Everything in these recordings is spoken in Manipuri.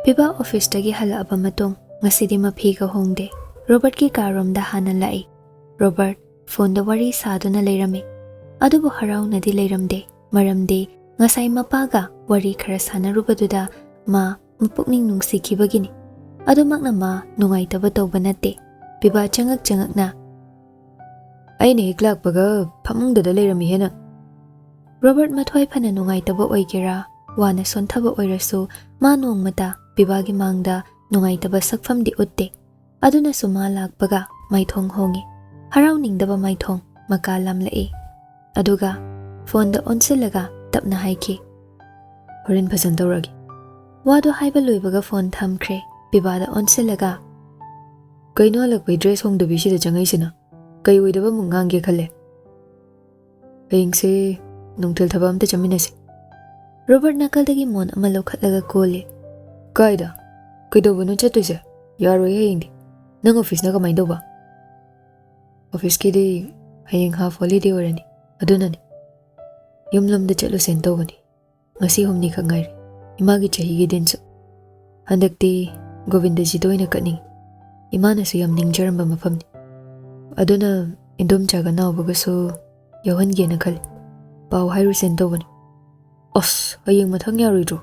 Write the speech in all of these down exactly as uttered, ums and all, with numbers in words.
ꯄꯤꯕꯥ ꯑꯣꯐꯤꯁꯇꯒꯤ ꯍꯜꯂꯛꯑꯕ ꯃꯇꯨꯡ ꯉꯁꯤꯗꯤ ꯃꯐꯤꯒ ꯍꯣꯡꯗꯦ꯫ ꯔꯣꯕꯔꯠꯀꯤ ꯀꯥꯔꯣꯝꯗ ꯍꯥꯟꯅ ꯂꯥꯛꯏ꯫ ꯔꯣꯕꯔꯠ ꯐꯣꯟꯗ ꯋꯥꯔꯤ ꯁꯥꯗꯨꯅ ꯂꯩꯔꯝꯃꯤ꯫ ꯑꯗꯨꯕꯨ ꯍꯔꯥꯎꯅꯗꯤ ꯂꯩꯔꯝꯗꯦ꯫ ꯃꯔꯝꯗꯤ ꯉꯁꯥꯏ ꯃꯄꯥꯒ ꯋꯥꯔꯤ ꯈꯔ ꯁꯥꯟꯅꯔꯨꯕꯗꯨꯗ ꯃꯥ ꯃꯄꯨꯛꯅꯤꯡ ꯅꯨꯡꯁꯤꯈꯤꯕꯒꯤꯅꯤ꯫ ꯑꯗꯨꯃꯛꯅ ꯃꯥ ꯅꯨꯡꯉꯥꯏꯇꯕ ꯇꯧꯕ ꯅꯠꯇꯦ꯫ ꯄꯤꯕꯥ ꯆꯪꯉꯛ ꯆꯪꯉꯛꯅ, "ꯑꯩꯅ ꯍꯦꯛ ꯂꯥꯛꯄꯒ ꯐꯃꯨꯡꯗꯗ ꯂꯩꯔꯝꯃꯤꯍꯦ ꯅꯪ?" ꯔꯣꯕꯔꯠ ꯃꯊ꯭ꯋꯥꯏ ꯐꯅ ꯅꯨꯡꯉꯥꯏꯇꯕ ꯑꯣꯏꯒꯦꯔꯥ, ꯋꯥꯅ ꯁꯣꯟꯊꯕ ꯑꯣꯏꯔꯁꯨ, ꯃꯥ ꯅꯣꯡꯃꯇ ꯄꯤꯕꯥꯒꯤ ꯃꯥꯡꯗ ꯅꯨꯡꯉꯥꯏꯇꯕ ꯁꯛꯐꯝꯗꯤ ꯎꯠꯇꯦ꯫ ꯑꯗꯨꯅꯁꯨ ꯃꯥ ꯂꯥꯛꯄꯒ ꯃꯥꯏꯊꯣꯡ ꯍꯣꯡꯉꯤ꯫ ꯍꯔꯥꯎꯅꯤꯡꯗꯕ ꯃꯥꯏꯊꯣꯡ ꯃꯀꯥ ꯂꯥꯝꯂꯛꯏ꯫ ꯑꯗꯨꯒ ꯐꯣꯟꯗ ꯑꯣꯟꯁꯤꯜꯂꯒ ꯇꯞꯅ ꯍꯥꯏꯈꯤ, "ꯍꯣꯔꯦꯟ ꯐꯖꯅ ꯇꯧꯔꯒꯦ꯫" ꯋꯥꯗꯣ ꯍꯥꯏꯕ ꯂꯣꯏꯕꯒ ꯐꯣꯟ ꯊꯝꯈ꯭ꯔꯦ꯫ ꯄꯤꯕꯥꯗ ꯑꯣꯟꯁꯤꯜꯂꯒ, "ꯀꯩꯅꯣ ꯍꯜꯂꯛꯄꯩ ꯗ꯭ꯔꯦꯁ ꯍꯣꯡꯗꯕꯤ ꯁꯤꯗ ꯆꯪꯉꯛꯏꯁꯤꯅ? ꯀꯩ ꯑꯣꯏꯗꯕ ꯑꯃꯨꯛ ꯉꯥꯡꯒꯦ ꯈꯜꯂꯦ? ꯍꯌꯦꯡꯁꯦ ꯅꯨꯡꯊꯤꯜ ꯊꯕꯛ ꯑꯝꯇ ꯆꯠꯃꯤꯟꯅꯁꯦ꯫" ꯔꯣꯕꯔꯠ ꯅꯥꯀꯜꯗꯒꯤ ꯃꯣꯟ ꯑꯃ ꯂꯧꯈꯠꯂꯒ ꯀꯣꯜꯂꯤ꯫ "ꯀꯥꯏꯗ? ꯀꯩꯗꯧꯕꯅꯣ ꯆꯠꯇꯣꯏꯁꯦ? ꯌꯥꯔꯣꯏ ꯍꯌꯦꯡꯗꯤ꯫ ꯅꯪ ꯑꯣꯐꯤꯁꯅ ꯀꯃꯥꯏꯅ ꯇꯧꯕ?" "ꯑꯣꯐꯤꯁꯀꯤꯗꯤ ꯍꯌꯦꯡ ꯍꯥꯐ ꯍꯣꯂꯤꯗꯦ ꯑꯣꯏꯔꯅꯤ, ꯑꯗꯨꯅꯅꯤ꯫ ꯌꯨꯝꯂꯣꯝꯗ ꯆꯠꯂꯨꯁꯦꯅ ꯇꯧꯕꯅꯤ꯫ ꯉꯁꯤ ꯍꯨꯝꯅꯤꯈꯛ ꯉꯥꯏꯔꯦ ꯏꯃꯥꯒꯤ ꯆꯍꯤꯒꯤ ꯗꯤꯟꯁꯨ꯫ ꯍꯟꯗꯛꯇꯤ ꯒꯣꯕꯤꯟꯗꯖꯤꯗ ꯑꯣꯏꯅ ꯀꯠꯅꯤꯡꯉꯤ꯫ ꯏꯃꯥꯅꯁꯨ ꯌꯥꯝ ꯅꯤꯡꯖꯔꯝꯕ ꯃꯐꯝꯅꯤ꯫ ꯑꯗꯨꯅ ꯏꯟꯗꯣꯝꯆꯥꯒ ꯅꯥꯎꯕꯒꯁꯨ ꯌꯥꯎꯍꯟꯒꯦꯅ ꯈꯜꯂꯤ꯫ ꯄꯥꯎ ꯍꯥꯏꯔꯨꯁꯦꯅ ꯇꯧꯕꯅꯤ꯫" "ꯑꯁ, ꯍꯌꯦꯡ ꯃꯊꯪ ꯌꯥꯔꯣꯏꯗ꯭ꯔꯣ?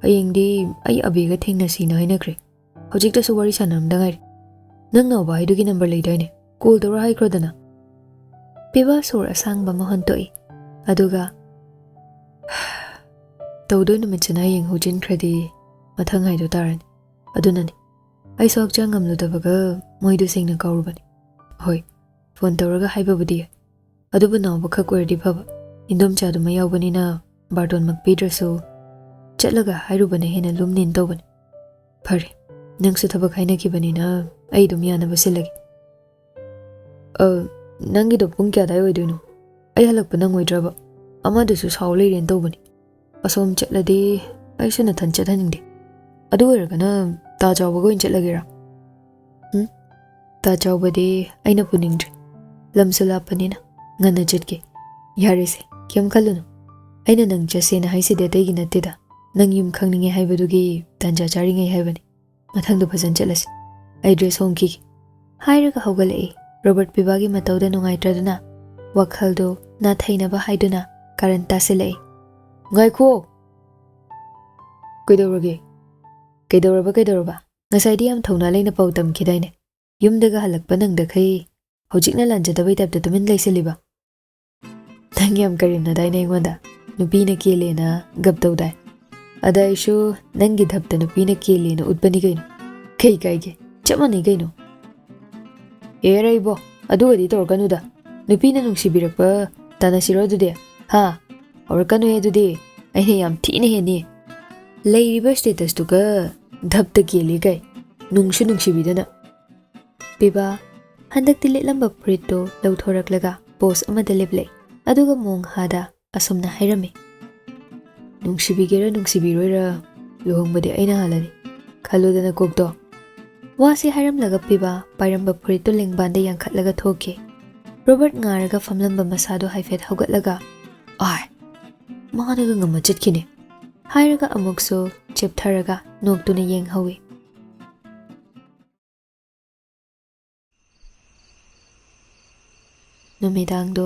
ꯍꯌꯦꯡꯗꯤ ꯑꯩ ꯑꯕꯤꯒ ꯊꯦꯡꯅꯁꯤꯅ ꯍꯥꯏꯅꯈ꯭ꯔꯦ꯫ ꯍꯧꯖꯤꯛꯇꯁꯨ ꯋꯥꯔꯤ ꯁꯥꯟꯅꯔꯝꯗ ꯉꯥꯏꯔꯤ꯫ ꯅꯪ ꯅꯥꯎꯕ ꯍꯥꯏꯗꯨꯒꯤ ꯅꯝꯕꯔ ꯂꯩꯗꯥꯏꯅꯦ? ꯀꯣꯜ ꯇꯧꯔ ꯍꯥꯏꯈ꯭ꯔꯣꯗꯅ꯫" ꯄꯤꯕꯥ ꯁꯣꯔ ꯑꯁꯥꯡꯕ ꯑꯃ ꯍꯣꯟꯇꯣꯛꯏ꯫ ꯑꯗꯨꯒ, "ꯇꯧꯗꯣꯏ ꯅꯨꯃꯤꯠꯁꯤꯅ ꯍꯌꯦꯡ ꯍꯧꯖꯤꯟꯈ꯭ꯔꯗꯤ ꯃꯊꯪ ꯍꯥꯏꯗꯣ ꯇꯥꯔꯅꯤ꯫ ꯑꯗꯨꯅꯅꯤ꯫ ꯑꯩꯁꯨ ꯍꯛꯆꯥꯡ ꯉꯝꯂꯨꯗꯕꯒ ꯃꯣꯏꯗꯨ ꯁꯦꯡꯅ ꯀꯥꯎꯔꯨꯕꯅꯤ꯫ ꯍꯣꯏ, ꯐꯣꯟ ꯇꯧꯔꯒ ꯍꯥꯏꯕꯕꯨꯗꯤ ꯌꯥꯏ꯫ ꯑꯗꯨꯕꯨ ꯅꯥꯎꯕꯈꯛ ꯑꯣꯏꯔꯗꯤ ꯐꯕ꯫ ꯏꯟꯗꯣꯝꯆꯥꯗꯨꯃ ꯌꯥꯎꯕꯅꯤꯅ ꯕꯥꯔꯇꯣꯟꯃꯛ ꯄꯤꯗ꯭ꯔꯁꯨ ꯆꯠꯂꯒ ꯍꯥꯏꯔꯨꯕꯅ ꯍꯦꯟꯅ ꯂꯨꯝꯅꯤꯅ ꯇꯧꯕꯅꯤ꯫ ꯐꯔꯦ, ꯅꯪꯁꯨ ꯊꯕꯛ ꯍꯥꯏꯅꯈꯤꯕꯅꯤꯅ ꯑꯩ ꯑꯗꯨꯝ ꯌꯥꯅꯕ ꯁꯤꯜꯂꯒꯦ꯫" "ꯑ, ꯅꯪꯒꯤꯗꯣ ꯄꯨꯡ ꯀꯌꯥ ꯑꯗꯥꯏ ꯑꯣꯏꯗꯣꯏꯅꯣ? ꯑꯩ ꯍꯜꯂꯛꯄ ꯅꯪꯉꯣꯏꯗ꯭ꯔꯕ? ꯑꯃꯗꯨꯁꯨ ꯁꯥꯎ ꯂꯩꯔꯦꯅ ꯇꯧꯕꯅꯤ꯫ ꯑꯁꯣꯝ ꯆꯠꯂꯗꯤ ꯑꯩꯁꯨ ꯅꯊꯟ ꯆꯠꯍꯟꯅꯤꯡꯗꯦ꯫ ꯑꯗꯨ ꯑꯣꯏꯔꯒꯅ ꯇꯥ ꯆꯥꯎꯕꯒ ꯑꯣꯏꯅ ꯆꯠꯂꯒꯦꯔꯥ?" "ꯎꯝ, ꯇꯥ ꯆꯥꯎꯕꯗꯤ ꯑꯩꯅ ꯄꯨꯅꯤꯡꯗ꯭ꯔꯦ꯫ ꯂꯝꯁꯨ ꯂꯥꯞꯄꯅꯤꯅ ꯉꯟꯅ ꯆꯠꯀꯦ꯫" "ꯌꯥꯔꯦꯁꯦ, ꯀꯩꯝ ꯈꯜꯂꯨꯅꯨ꯫ ꯑꯩꯅ ꯅꯪ ꯆꯠꯁꯦꯅ ꯍꯥꯏꯁꯤꯗꯤ ꯑꯇꯩꯒꯤ ꯅꯠꯇꯦꯗ꯫ "ꯅꯪ ꯌꯨꯝ ꯈꯪꯅꯤꯡꯉꯦ ꯍꯥꯏꯕꯗꯨꯒꯤ ꯇꯥꯟꯖꯥ ꯆꯥꯔꯤꯉꯩ ꯍꯥꯏꯕꯅꯤ꯫ ꯃꯊꯪꯗ ꯐꯖꯅ ꯆꯠꯂꯁꯤ꯫ ꯑꯩ ꯗ꯭ꯔꯦꯁ ꯍꯣꯡꯈꯤꯒꯦ"꯫ ꯍꯥꯏꯔꯒ ꯍꯧꯒꯠꯂꯛꯏ꯫ ꯔꯣꯕꯔꯠ ꯄꯤꯕꯥꯒꯤ ꯃꯇꯧꯗ ꯅꯨꯡꯉꯥꯏꯇ꯭ꯔꯗꯨꯅ ꯋꯥꯈꯜꯗꯣ ꯅꯥꯊꯩꯅꯕ ꯍꯥꯏꯗꯨꯅ ꯀꯥꯔꯟ ꯇꯥꯁꯤꯜꯂꯛꯏ꯫ "ꯉꯥꯏꯈꯣ!" "ꯀꯩꯗꯧꯔꯒꯦ? ꯀꯩꯗꯧꯔꯕ, ꯀꯩꯗꯧꯔꯕ? ꯉꯁꯥꯏꯗꯤ ꯌꯥꯝ ꯊꯧꯅꯥ ꯂꯩꯅ ꯄꯥꯎ ꯇꯝꯈꯤꯗꯥꯏꯅꯦ? ꯌꯨꯝꯗꯒ ꯍꯜꯂꯛꯄ ꯅꯪꯗꯈꯩ ꯍꯧꯖꯤꯛꯅ ꯂꯥꯟꯖꯗꯕꯩ ꯇꯥꯏꯞꯇ ꯇꯨꯃꯤꯟ ꯂꯩꯁꯤꯜꯂꯤꯕ?" "ꯅꯪ ꯌꯥꯝ ꯀꯔꯦꯝꯅꯗꯥꯏꯅꯦ ꯑꯩꯉꯣꯟꯗ, ꯅꯨꯄꯤꯅ ꯀꯦꯜꯂꯦꯅ ꯒꯞ ꯇꯧꯗꯥꯏ? ꯑꯗ ꯑꯩꯁꯨ ꯅꯪꯒꯤ ꯙꯞꯇ ꯅꯨꯄꯤꯅ ꯀꯦꯜꯂꯦꯅ ꯎꯠꯄꯅꯤ ꯀꯩꯅꯣ꯫ ꯀꯩ ꯀꯥꯏꯒꯦ? ꯆꯞ ꯃꯥꯟꯅꯩ ꯀꯩꯅꯣ"꯫ "ꯑꯦꯔ ꯏꯕꯣ, ꯑꯗꯨꯒꯗꯤ ꯇꯧꯔꯛꯀꯅꯨꯗ꯫ ꯅꯨꯄꯤꯅ ꯅꯨꯡꯁꯤꯕꯤꯔꯛꯄ ꯇꯥꯟꯅꯁꯤꯔꯣ ꯑꯗꯨꯗꯤ? ꯍꯥ? ꯍꯧꯔꯛꯀꯅꯨꯍꯦ ꯑꯗꯨꯗꯤ꯫ ꯑꯩꯅ ꯌꯥꯝ ꯊꯤꯅ ꯍꯦꯟꯅꯤ꯫ ꯂꯩꯔꯤꯕ statusꯇꯨꯒ ꯙꯞꯇ ꯀꯦꯜꯂꯤ ꯀꯥꯏ꯫ ꯅꯨꯡꯁꯨ ꯅꯨꯡꯁꯤꯕꯤꯗꯅ"꯫ ꯄꯤꯕꯥ ꯍꯟꯗꯛꯇꯤ ꯂꯤꯠꯂꯝꯕ ꯐꯨꯔꯤꯠꯇꯨ ꯂꯧꯊꯣꯔꯛꯂꯒ ꯄꯣꯁ ꯑꯃꯗ ꯂꯦꯞꯂꯛꯏ꯫ ꯑꯗꯨꯒ ꯃꯣꯡꯍꯥꯗ ꯑꯁꯨꯝꯅ ꯍꯥꯏꯔꯝꯃꯤ꯫ "ꯅꯨꯡꯁꯤꯕꯤꯒꯦꯔꯥ ꯅꯨꯡꯁꯤꯕꯤꯔꯣꯏꯔꯥ, ꯂꯨꯍꯣꯡꯕꯗꯤ ꯑꯩꯅ ꯍꯥꯜꯂꯅꯤ꯫ ꯈꯜꯂꯨꯗꯅ ꯀꯣꯛꯇꯣ"꯫ ꯋꯥꯁꯤ ꯍꯥꯏꯔꯝꯂꯒ ꯄꯤꯕꯥ ꯄꯥꯏꯔꯝꯕ ꯐꯨꯔꯤꯠꯇꯨ ꯂꯦꯡꯕꯥꯟꯗ ꯌꯥꯟꯈꯠꯂꯒ ꯊꯣꯛꯈꯤ꯫ ꯔꯣꯕꯔꯠ ꯉꯥꯔꯒ ꯐꯝꯂꯝꯕ ꯃꯁꯥꯗꯨ ꯍꯥꯏꯐꯦꯠ ꯍꯧꯒꯠꯂꯒ, "ꯑꯥꯏ, ꯃꯥꯅꯒ ꯉꯝꯃ ꯆꯠꯈꯤꯅꯦ"꯫ ꯍꯥꯏꯔꯒ ꯑꯃꯨꯛꯁꯨ ꯆꯦꯞꯊꯔꯒ ꯅꯣꯛꯇꯨꯅ ꯌꯦꯡꯍꯧꯏ꯫ ꯅꯨꯃꯤꯗꯥꯡꯗꯣ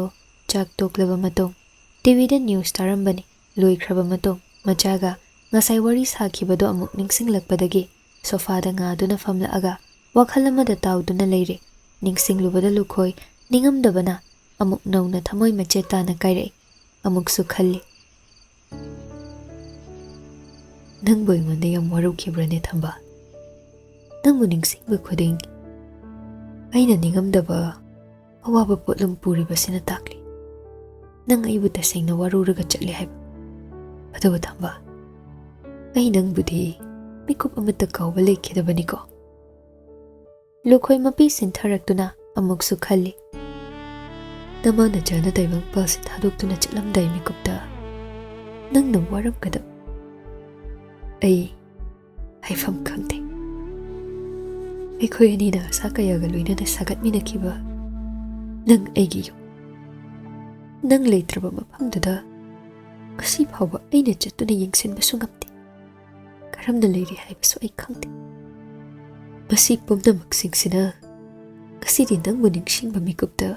ꯆꯥꯛ ꯇꯣꯛꯂꯕ ꯃꯇꯨꯡ ꯇꯤꯚꯤꯗ ꯅ꯭ꯌꯨꯁ ꯇꯥꯔꯝꯕꯅꯤ꯫ ꯂꯣꯏꯈ꯭ꯔꯕ ꯃꯇꯨꯡ ꯃꯆꯥꯒ ꯉꯁꯥꯏ ꯋꯥꯔꯤ ꯁꯥꯈꯤꯕꯗꯣ ꯑꯃꯨꯛ ꯅꯤꯡꯁꯤꯡꯂꯛꯄꯗꯒꯤ ꯁꯣꯐꯥꯗ ꯉꯥꯗꯨꯅ ꯐꯝꯂꯛꯑꯒ ꯋꯥꯈꯜ ꯑꯃꯗ ꯇꯥꯎꯗꯨꯅ ꯂꯩꯔꯦ꯫ ꯅꯤꯡꯁꯤꯡꯂꯨꯕꯗ ꯂꯨꯈꯣꯏ ꯅꯤꯡꯉꯝꯗꯕꯅ ꯑꯃꯨꯛ ꯅꯧꯅ ꯊꯃꯣꯏ ꯃꯆꯦꯠ ꯇꯥꯅ ꯀꯥꯏꯔꯛꯏ꯫ ꯑꯃꯨꯛꯁꯨ ꯈꯜꯂꯤ, "ꯅꯪꯕꯨ ꯑꯩꯉꯣꯟꯗ ꯌꯥꯝ ꯋꯥꯔꯧꯈꯤꯕ꯭ꯔꯅꯦ ꯊꯝꯕꯥꯜ? ꯅꯪꯕꯨ ꯅꯤꯡꯁꯤꯡꯕ ꯈꯨꯗꯤꯡ ꯑꯩꯅ ꯅꯤꯡꯉꯝꯗꯕ ꯑꯋꯥꯕ ꯄꯣꯠꯂꯨꯝ ꯄꯨꯔꯤꯕꯁꯤꯅ ꯇꯥꯛꯂꯤ, ꯅꯪ ꯑꯩꯕꯨ ꯇꯁꯦꯡꯅ ꯋꯥꯔꯧꯔꯒ ꯆꯠꯂꯦ ꯍꯥꯏꯕ꯫ ꯑꯗꯨꯕꯨ ꯊꯝꯕꯥꯜ, ꯑꯩ ꯅꯪꯕꯨꯗꯤ ꯃꯤꯀꯨꯞ ꯑꯃꯠꯇ ꯀꯥꯎꯕ ꯂꯩꯈꯤꯗꯕꯅꯤꯀꯣ"꯫ ꯂꯨꯈꯣꯏ ꯃꯄꯤ ꯁꯤꯟꯊꯔꯛꯇꯨꯅ ꯑꯃꯨꯛꯁꯨ ꯈꯜꯂꯤ, "ꯅꯃꯥ ꯅꯆꯥꯅ ꯇꯥꯏꯕꯪꯄꯥꯜꯁꯤ ꯊꯥꯗꯣꯛꯇꯨꯅ ꯆꯠꯂꯝꯗꯥꯏ ꯃꯤꯀꯨꯞꯇ ꯅꯪꯅ ꯋꯥꯔꯝꯒꯗꯕ ꯑꯩ ꯍꯥꯏꯐꯝ ꯈꯪꯗꯦ꯫ ꯑꯩꯈꯣꯏ ꯑꯅꯤꯅ ꯑꯁꯥ ꯀꯌꯥꯒ ꯂꯣꯏꯅꯅ ꯁꯥꯒꯠꯃꯤꯟꯅꯈꯤꯕ ꯅꯪ ꯑꯩꯒꯤ ꯌꯨꯝ, ꯅꯪ ꯂꯩꯇ꯭ꯔꯕ ꯃꯐꯝꯗꯨꯗ ꯉꯁꯤ ꯐꯥꯎꯕ ꯑꯩꯅ ꯆꯠꯇꯨꯅ ꯌꯦꯡꯁꯤꯟꯕꯁꯨ ꯉꯝꯗꯦ꯫ ꯀꯔꯝꯅ ꯂꯩꯔꯤ ꯍꯥꯏꯕꯁꯨ ꯑꯩ ꯈꯪꯗꯦ꯫ ꯃꯁꯤ ꯄꯨꯝꯅꯃꯛꯁꯤꯡꯁꯤꯅ ꯉꯁꯤꯗꯤ ꯅꯪꯕꯨ ꯅꯤꯡꯁꯤꯡꯕ ꯃꯤꯀꯨꯞꯇ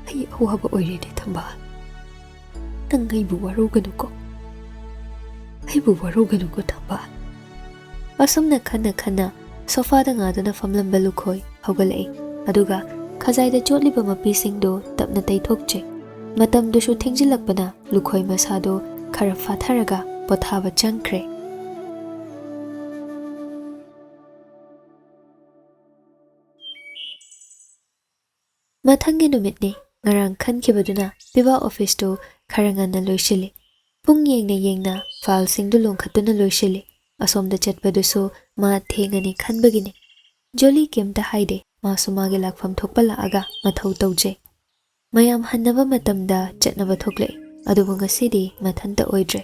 ꯑꯩ ꯑꯋꯥꯕ ꯑꯣꯏꯔꯦꯅꯦ ꯊꯝꯕꯥꯜ꯫ ꯅꯪ ꯑꯩꯕꯨ ꯋꯥꯔꯧꯒꯅꯨꯀꯣ꯫ ꯑꯩꯕꯨ ꯋꯥꯔꯧꯒꯅꯨꯀꯣ ꯊꯝꯕꯥꯜ꯫ ꯑꯁꯨꯝꯅ ꯈꯟꯅ ꯈꯟꯅ ꯁꯣꯐꯥꯗ ꯉꯥꯗꯨꯅ ꯐꯝꯂꯝꯕ ꯂꯨꯈꯣꯏ ꯍꯧꯒꯠꯂꯛꯏ꯫ ꯑꯗꯨꯒ ꯈꯖꯥꯏꯗ ꯆꯣꯠꯂꯤꯕ ꯃꯄꯤꯁꯤꯡꯗꯨ ꯇꯞꯅ ꯇꯩꯊꯣꯛꯆꯩ꯫ ꯃꯇꯝꯗꯨꯁꯨ ꯊꯦꯡꯖꯤꯜꯂꯛꯄꯅ ꯂꯨꯈꯣꯏ ꯃꯁꯥꯗꯨ ꯈꯔ ꯐꯥꯊꯔꯒ ꯄꯣꯊꯥꯕ ꯆꯪꯈ꯭ꯔꯦ꯫ ꯃꯊꯪꯒꯤ ꯅꯨꯃꯤꯠꯅꯤ꯫ ꯉꯔꯥꯡ ꯈꯟꯈꯤꯕꯗꯨꯅ ꯄꯤꯕꯥ ꯑꯣꯐꯤꯁꯇꯨ ꯈꯔ ꯉꯟꯅ ꯂꯣꯏꯁꯤꯜꯂꯤ꯫ ꯄꯨꯡ ꯌꯦꯡꯅ ꯌꯦꯡꯅ ꯐꯥꯏꯜꯁꯤꯡꯗꯨ ꯂꯣꯟꯈꯠꯇꯨꯅ ꯂꯣꯏꯁꯤꯜꯂꯤ꯫ ꯑꯁꯣꯝꯗ ꯆꯠꯄꯗꯨꯁꯨ ꯃꯥ ꯊꯦꯡꯉꯅꯤ ꯈꯟꯕꯒꯤꯅꯤ꯫ ꯖꯣꯂꯤ ꯀꯩꯝꯇ ꯍꯥꯏꯗꯦ꯫ ꯃꯥꯁꯨ ꯃꯥꯒꯤ ꯂꯥꯛꯐꯝ ꯊꯣꯛꯄ ꯂꯥꯛꯑꯒ ꯃꯊꯧ ꯇꯧꯖꯩ꯫ ꯃꯌꯥꯝ ꯍꯟꯅꯕ ꯃꯇꯝꯗ ꯆꯠꯅꯕ ꯊꯣꯛꯂꯛꯏ꯫ ꯑꯗꯨꯕꯨ ꯉꯁꯤꯗꯤ ꯃꯊꯟꯇ ꯑꯣꯏꯗ꯭ꯔꯦ꯫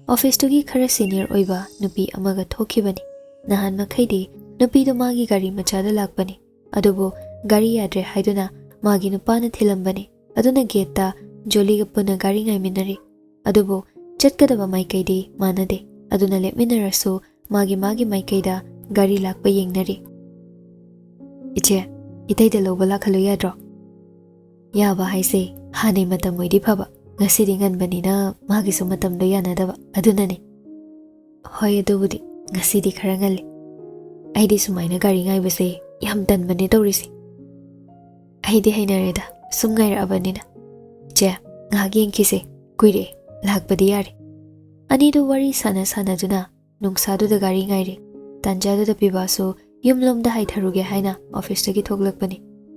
ꯑꯣꯐꯤꯁꯇꯨꯒꯤ ꯈꯔ ꯁꯤꯅꯤꯌꯔ ꯑꯣꯏꯕ ꯅꯨꯄꯤ ꯑꯃꯒ ꯊꯣꯛꯈꯤꯕꯅꯤ꯫ ꯅꯍꯥꯟ ꯃꯈꯩꯗꯤ ꯅꯨꯄꯤꯗꯨ ꯃꯥꯒꯤ ꯒꯥꯔꯤ ꯃꯆꯥꯗ ꯂꯥꯛꯄꯅꯤ꯫ ꯑꯗꯨꯕꯨ ꯒꯥꯔꯤ ꯌꯥꯗ꯭ꯔꯦ ꯍꯥꯏꯗꯨꯅ ꯃꯥꯒꯤ ꯅꯨꯄꯥꯅ ꯊꯤꯜꯂꯝꯕꯅꯤ꯫ ꯑꯗꯨꯅ ꯒꯦꯠꯇ ꯖꯣꯂꯤꯒ ꯄꯨꯟꯅ ꯒꯥꯔꯤ ꯉꯥꯏꯃꯤꯟꯅꯔꯤ꯫ ꯑꯗꯨꯕꯨ ꯆꯠꯀꯗꯕ ꯃꯥꯏꯀꯩꯗꯤ ꯃꯥꯟꯅꯗꯦ꯫ ꯑꯗꯨꯅ ꯂꯦꯞꯃꯤꯟꯅꯔꯁꯨ ꯃꯥꯒꯤ ꯃꯥꯒꯤ ꯃꯥꯏꯀꯩꯗ ꯒꯥꯔꯤ ꯂꯥꯛꯄ ꯌꯦꯡꯅꯔꯤ꯫ "ꯏꯆꯦ, ꯏꯇꯩꯗ ꯂꯧꯕ ꯂꯥꯛꯍꯜꯂꯨ ꯌꯥꯗ꯭ꯔꯣ?" "ꯌꯥꯕ ꯍꯥꯏꯁꯦ ꯍꯥꯟꯅꯩ ꯃꯇꯝ ꯑꯣꯏꯗꯤ ꯐꯕ, ꯉꯁꯤꯗꯤ ꯉꯟꯕꯅꯤꯅ ꯃꯥꯒꯤꯁꯨ ꯃꯇꯝꯗꯣ ꯌꯥꯅꯗꯕ, ꯑꯗꯨꯅꯅꯦ꯫" "ꯍꯣꯏ, ꯑꯗꯨꯕꯨꯗꯤ ꯉꯁꯤꯗꯤ ꯈꯔ ꯉꯜꯂꯤ꯫ ꯑꯩꯗꯤ ꯁꯨꯃꯥꯏꯅ ꯒꯥꯔꯤ ꯉꯥꯏꯕꯁꯦ ꯌꯥꯝ ꯇꯟꯕꯅꯦ ꯇꯧꯔꯤꯁꯦ꯫ ꯑꯩꯗꯤ ꯍꯩꯅꯔꯦꯗ, ꯁꯨꯝ ꯉꯥꯏꯔꯛꯑꯕꯅꯤꯅ꯫ ꯆꯦ, ꯉꯥꯏꯍꯥꯛ ꯌꯦꯡꯈꯤꯁꯦ, ꯀꯨꯏꯔꯛꯑꯦ, ꯂꯥꯛꯄꯗꯤ ꯌꯥꯔꯦ꯫" ꯑꯅꯤꯗꯨ ꯋꯥꯔꯤ ꯁꯥꯟꯅ ꯁꯥꯟꯅꯗꯨꯅ ꯅꯨꯡꯁꯥꯗꯨꯗ ꯒꯥꯔꯤ ꯉꯥꯏꯔꯤ꯫ ꯇꯥꯟꯖꯥꯗꯨꯗ ꯄꯤꯕꯥꯁꯨ ꯌꯨꯝꯂꯣꯝꯗ ꯍꯥꯏꯊꯔꯨꯒꯦ ꯍꯥꯏꯅ ꯑꯣꯐꯤꯁꯇꯒꯤ ꯊꯣꯛꯂꯛꯄꯅꯤ꯫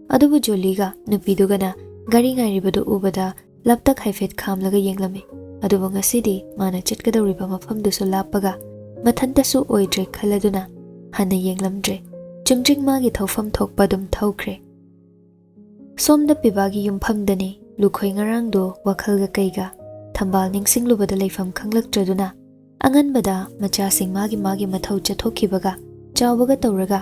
ꯑꯗꯨꯕꯨ ꯖꯣꯂꯤꯒ ꯅꯨꯄꯤꯗꯨꯒꯅ ꯒꯥꯔꯤ ꯉꯥꯏꯔꯤꯕꯗꯨ ꯎꯕꯗ ꯂꯞꯇꯛ ꯍꯥꯏꯐꯦꯠ ꯈꯥꯝꯂꯒ ꯌꯦꯡꯂꯝꯃꯤ꯫ ꯑꯗꯨꯕꯨ ꯉꯁꯤꯗꯤ ꯃꯥꯅ ꯆꯠꯀꯗꯧꯔꯤꯕ ꯃꯐꯝꯗꯨꯁꯨ ꯂꯥꯞꯄꯒ ꯃꯊꯟꯇꯁꯨ ꯑꯣꯏꯗ꯭ꯔꯦ ꯈꯜꯂꯗꯨꯅ ꯍꯟꯅ ꯌꯦꯡꯂꯝꯗ꯭ꯔꯦ꯫ ꯆꯨꯝꯗ꯭ꯔꯤꯡ ꯃꯥꯒꯤ ꯊꯧꯐꯝ ꯊꯣꯛꯄ ꯑꯗꯨꯝ ꯊꯧꯈ꯭ꯔꯦ꯫ ꯁꯣꯝꯗ ꯄꯤꯕꯥꯒꯤ ꯌꯨꯝꯐꯝꯗꯅꯤ꯫ ꯂꯨꯈꯣꯏ ꯉꯔꯥꯡꯗꯣ ꯋꯥꯈꯜꯒ ꯀꯩꯒ ꯊꯝꯕꯥꯜ ꯅꯤꯡꯁꯤꯡꯂꯨꯕꯗ ꯂꯩꯐꯝ ꯈꯪꯂꯛꯇ꯭ꯔꯗꯨꯅ ꯑꯉꯟꯕꯗ ꯃꯆꯥꯁꯤꯡ ꯃꯥꯒꯤ ꯃꯥꯒꯤ ꯃꯊꯧ ꯆꯠꯊꯣꯛꯈꯤꯕꯒ ꯆꯥꯎꯕꯒ ꯇꯧꯔꯒ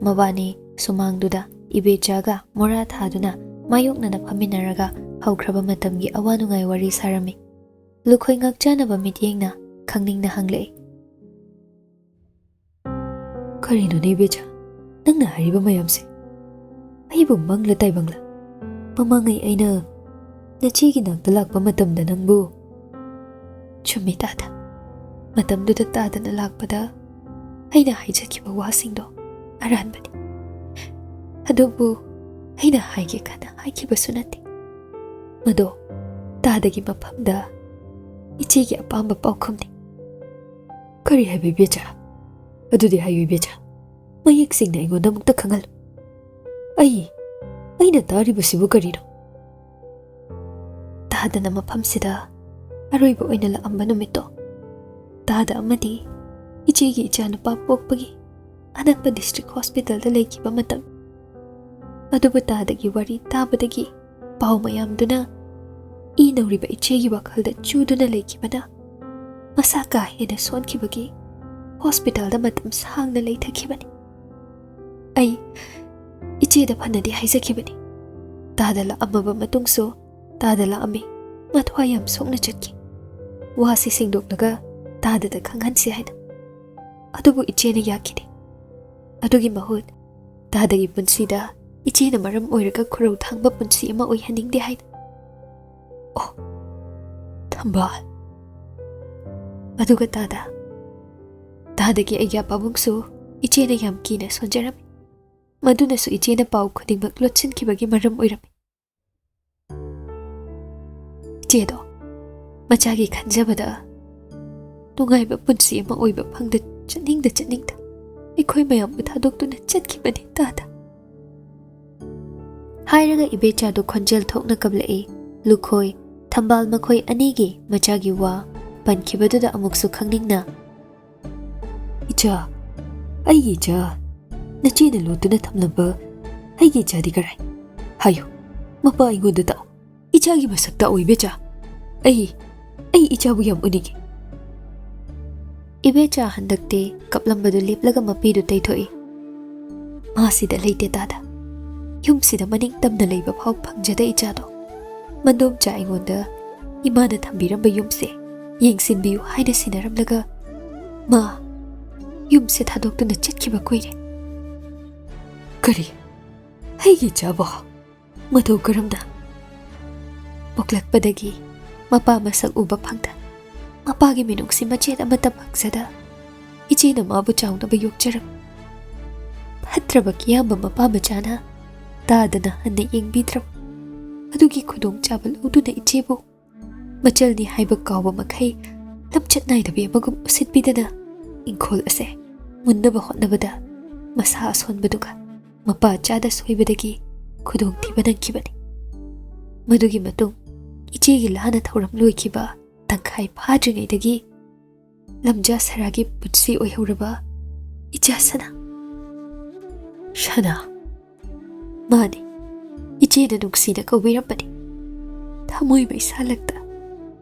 ꯃꯕꯥꯅꯤ ꯁꯨꯃꯥꯡꯗꯨꯗ ꯏꯕꯦꯆꯥꯒ ꯃꯣꯔꯥ ꯊꯥꯗꯨꯅ ꯃꯥꯌꯣꯛꯅꯅ ꯐꯝꯃꯤꯟꯅꯔꯒ ꯍꯧꯈ꯭ꯔꯕ ꯃꯇꯝꯒꯤ ꯑꯋꯥ ꯅꯨꯡꯉꯥꯏ ꯋꯥꯔꯤ ꯁꯥꯔꯝꯃꯤ꯫ ꯂꯨꯈꯣꯏ ꯉꯛ ꯆꯥꯟꯅꯕ ꯃꯤꯠꯌꯦꯡꯅ ꯈꯪꯅꯤꯡꯅ ꯍꯪꯂꯛꯏ꯫ "ꯀꯔꯤꯅꯣꯅꯦ ꯏꯕꯦꯆꯥ, ꯅꯪꯅ ꯍꯥꯏꯔꯤꯕ ꯃꯌꯥꯝꯁꯦ? ꯑꯩꯕꯨ ꯃꯪꯂ ꯇꯥꯏꯕꯪꯂ? ꯃꯃꯥꯡꯉꯩ ꯑꯩꯅ ꯅꯆꯦꯒꯤ ꯅꯥꯛꯇ ꯂꯥꯛꯄ ꯃꯇꯝꯗ ꯅꯪꯕꯨ" "ꯆꯨꯝꯃꯤ ꯇꯥꯗ, ꯃꯇꯝꯗꯨꯗ ꯇꯥꯗꯅ ꯂꯥꯛꯄꯗ ꯑꯩꯅ ꯍꯥꯏꯖꯈꯤꯕ ꯋꯥꯁꯤꯡꯗꯣ ꯑꯔꯥꯟꯕꯅꯤ꯫ ꯑꯗꯨꯕꯨ ꯑꯩꯅ ꯍꯥꯏꯒꯦ ꯈꯟꯅ ꯍꯥꯏꯈꯤꯕꯁꯨ ꯅꯠꯇꯦ꯫ ꯃꯗꯣ ꯇꯥꯗꯒꯤ ꯃꯐꯝꯗ ꯏꯆꯦꯒꯤ ꯑꯄꯥꯝꯕ ꯄꯥꯎꯈꯨꯝꯅꯤ꯫" "ꯀꯔꯤ ꯍꯥꯏꯕ ꯏꯕꯦꯆꯥ? ꯑꯗꯨꯗꯤ ꯍꯥꯏꯌꯨ ꯏꯕꯦꯆꯥ, ꯃꯌꯦꯛ ꯁꯦꯡꯅ ꯑꯩꯉꯣꯟꯗ ꯑꯃꯨꯛꯇ ꯈꯪꯍꯜꯂꯨ꯫ ꯑꯩ, ꯑꯩꯅ ꯇꯥꯔꯤꯕꯁꯤꯕꯨ ꯀꯔꯤꯅꯣ?" "ꯇꯥꯗꯅ ꯃꯐꯝꯁꯤꯗ ꯑꯔꯣꯏꯕ ꯑꯣꯏꯅ ꯂꯥꯛꯑꯝꯕ ꯅꯨꯃꯤꯠꯇꯣ, ꯇꯥꯗ ꯑꯃꯗꯤ ꯏꯆꯦꯒꯤ ꯏꯆꯥꯅꯨꯄꯥ ꯄꯣꯛꯄꯒꯤ ꯑꯅꯛꯄ ꯗꯤꯁꯇ꯭ꯔꯤꯛ ꯍꯣꯁꯄꯤꯇꯥꯜꯗ ꯂꯩꯈꯤꯕ ꯃꯇꯝ꯫ ꯑꯗꯨꯕꯨ ꯇꯥꯗꯒꯤ ꯋꯥꯔꯤ ꯇꯥꯕꯗꯒꯤ ꯄꯥꯎ ꯃꯌꯥꯝꯗꯨꯅ ꯏ ꯅꯧꯔꯤꯕ ꯏꯆꯦꯒꯤ ꯋꯥꯈꯜꯗ ꯆꯨꯗꯨꯅ ꯂꯩꯈꯤꯕꯅ ꯃꯁꯥ ꯀꯥ ꯍꯦꯟꯅ ꯁꯣꯟꯈꯤꯕꯒꯤ ꯍꯣꯁꯄꯤꯇꯥꯜꯗ ꯃꯇꯝ ꯁꯥꯡꯅ ꯂꯩꯊꯈꯤꯕꯅꯤ꯫ ꯑꯩ ꯏꯆꯦꯗ ꯐꯅꯗꯤ ꯍꯥꯏꯖꯈꯤꯕꯅꯤ꯫ ꯇꯥꯗ ꯂꯥꯛꯑꯝꯃꯕ ꯃꯇꯨꯡꯁꯨ ꯇꯥꯗ ꯂꯥꯛꯑꯝꯃꯤ꯫ ꯃꯊ꯭ꯋꯥꯏ ꯌꯥꯝ ꯁꯣꯛꯅ ꯆꯠꯈꯤ꯫ ꯋꯥꯁꯤ ꯁꯦꯡꯗꯣꯛꯂꯒ ꯇꯥꯗꯗ ꯈꯪꯍꯟꯁꯤ ꯍꯥꯏꯅ꯫ ꯑꯗꯨꯕꯨ ꯏꯆꯦꯅ ꯌꯥꯈꯤꯗꯦ꯫ ꯑꯗꯨꯒꯤ ꯃꯍꯨꯠ ꯇꯥꯗꯒꯤ ꯄꯨꯟꯁꯤꯗ ꯏꯆꯦꯅ ꯃꯔꯝ ꯑꯣꯏꯔꯒ ꯈꯨꯔꯧ ꯊꯥꯡꯕ ꯄꯨꯟꯁꯤ ꯑꯃ ꯑꯣꯏꯍꯟꯅꯤꯡꯗꯦ ꯍꯥꯏꯅ꯫" "ꯑꯣ, ꯊꯝꯕꯥꯜ꯫" ꯑꯗꯨꯒ ꯇꯥꯗ, ꯇꯥꯗꯒꯤ ꯑꯩꯒꯤ ꯄꯥꯕꯨꯡꯁꯨ ꯏꯆꯦꯅ ꯌꯥꯝ ꯀꯤꯅ ꯁꯣꯟꯖꯔꯝꯃꯤ꯫ ꯃꯗꯨꯅꯁꯨ ꯏꯆꯦꯅ ꯄꯥꯎ ꯈꯨꯗꯤꯡꯃꯛ ꯂꯣꯠꯁꯤꯟꯈꯤꯕꯒꯤ ꯃꯔꯝ ꯑꯣꯏꯔꯝꯃꯤ꯫ ꯏꯆꯦꯗꯣ ꯃꯆꯥꯒꯤ ꯈꯟꯖꯕꯗ ꯅꯨꯡꯉꯥꯏꯕ ꯄꯨꯟꯁꯤ ꯑꯃ ꯑꯣꯏꯕ ꯐꯪꯗ ꯆꯠꯅꯤꯡꯗ ꯆꯠꯅꯤꯡꯗ ꯑꯩꯈꯣꯏ ꯃꯌꯥꯝꯕꯨ ꯊꯥꯗꯣꯛꯇꯨꯅ ꯆꯠꯈꯤꯕꯅꯤ ꯇꯥꯗ꯫ ꯍꯥꯏꯔꯒ ꯏꯕꯦꯆꯥꯗꯨ ꯈꯣꯟꯖꯦꯜ ꯊꯣꯛꯅ ꯀꯞꯂꯛꯏ꯫ ꯂꯨꯈꯣꯏ, ꯊꯝꯕꯥꯜ ꯃꯈꯣꯏ ꯑꯅꯤꯒꯤ ꯃꯆꯥꯒꯤ ꯋꯥ ꯄꯟꯈꯤꯕꯗꯨꯗ ꯑꯃꯨꯛꯁꯨ ꯈꯪꯅꯤꯡꯅ, "ꯏꯆꯥ, ꯑꯩꯒꯤ ꯏꯆꯥ, ꯅꯆꯦꯅ ꯂꯣꯠꯇꯨꯅ ꯊꯝꯂꯝꯕ ꯑꯩꯒꯤ ꯏꯆꯥꯗꯤ ꯀꯔꯥꯏ? ꯍꯥꯏꯌꯨ, ꯃꯄꯥ ꯑꯩꯉꯣꯟꯗ ꯇꯥꯛꯎ꯫ ꯏꯆꯥꯒꯤ ꯃꯁꯛ ꯇꯥꯛꯎ ꯏꯕꯦꯆꯥ꯫ ꯑꯩ, ꯑꯩ ꯏꯆꯥꯕꯨ ꯌꯥꯝ ꯎꯅꯤꯡꯉꯤ꯫" ꯏꯕꯦꯆꯥ ꯍꯟꯗꯛꯇꯤ ꯀꯞꯂꯝꯕꯗꯨ ꯂꯦꯞꯂꯒ ꯃꯄꯤꯗꯨ ꯇꯩꯊꯣꯛꯏ꯫ "ꯃꯥꯁꯤꯗ ꯂꯩꯇꯦ ꯇꯥꯗ꯫ ꯌꯨꯝꯁꯤꯗ ꯃꯅꯤꯡ ꯇꯝꯅ ꯂꯩꯕ ꯐꯥꯎ ꯐꯪꯖꯗꯦ ꯏꯆꯥꯗꯣ꯫ ꯃꯗꯣꯝꯆꯥ ꯑꯩꯉꯣꯟꯗ ꯏꯃꯥꯅ ꯊꯝꯕꯤꯔꯝꯕ ꯌꯨꯝꯁꯦ ꯌꯦꯡꯁꯤꯟꯕꯤꯌꯨ ꯍꯥꯏꯅ ꯁꯤꯟꯅꯔꯝꯂꯒ ꯃꯥ ꯌꯨꯝꯁꯦ ꯊꯥꯗꯣꯛꯇꯨꯅ ꯆꯠꯈꯤꯕ ꯀꯨꯏꯔꯦ꯫ ꯀꯔꯤ? ꯑꯩꯒꯤ ꯏꯆꯥꯕꯣ? ꯃꯇꯧ ꯀꯔꯝꯅ? ꯄꯣꯛꯂꯛꯄꯗꯒꯤ ꯃꯄꯥ ꯃꯁꯛ ꯎꯕ ꯐꯪꯗ, ꯃꯄꯥꯒꯤ ꯃꯤꯅꯨꯡꯁꯤ ꯃꯆꯦꯠ ꯑꯃꯠꯇ ꯐꯪꯖꯗ, ꯏꯆꯦꯅ ꯃꯥꯕꯨ ꯆꯥꯎꯅꯕ ꯌꯣꯛꯆꯔꯝꯃꯤ꯫ ꯐꯠꯇ꯭ꯔꯕ ꯀꯤꯌꯥꯝꯕ ꯃꯄꯥ ꯃꯆꯥꯅ ꯇꯥꯗꯅ ꯍꯟꯅ ꯌꯦꯡꯕꯤꯗ꯭ꯔꯕ꯫ ꯑꯗꯨꯒꯤ ꯈꯨꯗꯣꯡꯆꯥꯕ ꯂꯧꯗꯨꯅ ꯏꯆꯦꯕꯨ ꯃꯆꯜꯅꯤ ꯍꯥꯏꯕ ꯀꯥꯎꯕ ꯃꯈꯩ ꯂꯝꯆꯠ ꯅꯥꯏꯗꯕꯤ ꯑꯃꯒꯨꯝ ꯎꯁꯤꯠꯄꯤꯗꯅ ꯏꯪꯈꯣꯜ ꯑꯁꯦ ꯃꯨꯟꯅꯕ ꯍꯣꯠꯅꯕꯗ ꯃꯁꯥ ꯑꯁꯣꯟꯕꯗꯨꯒ ꯃꯄꯥ ꯆꯥꯗ ꯁꯣꯏꯕꯗꯒꯤ ꯈꯨꯗꯣꯡꯊꯤꯕ ꯅꯪꯈꯤꯕꯅꯤ꯫ ꯃꯗꯨꯒꯤ ꯃꯇꯨꯡ ꯏꯆꯦꯒꯤ ꯂꯥꯟꯅ ꯊꯧꯔꯝ ꯂꯣꯏꯈꯤꯕ ꯇꯪꯈꯥꯏ ꯐꯥꯗ꯭ꯔꯤꯉꯩꯗꯒꯤ ꯂꯝꯖꯥ ꯁꯔꯥꯒꯤ ꯄꯨꯟꯁꯤ ꯑꯣꯏꯍꯧꯔꯕ ꯏꯆꯥ ꯁꯅꯥ꯫ ꯁꯅꯥ꯫ ꯃꯥꯅꯤ, ꯏꯆꯦꯅ ꯅꯨꯡꯁꯤꯅ ꯀꯧꯕꯤꯔꯝꯕꯅꯤ꯫ ꯊꯃꯣꯏ ꯃꯩꯁꯥꯂꯛꯇ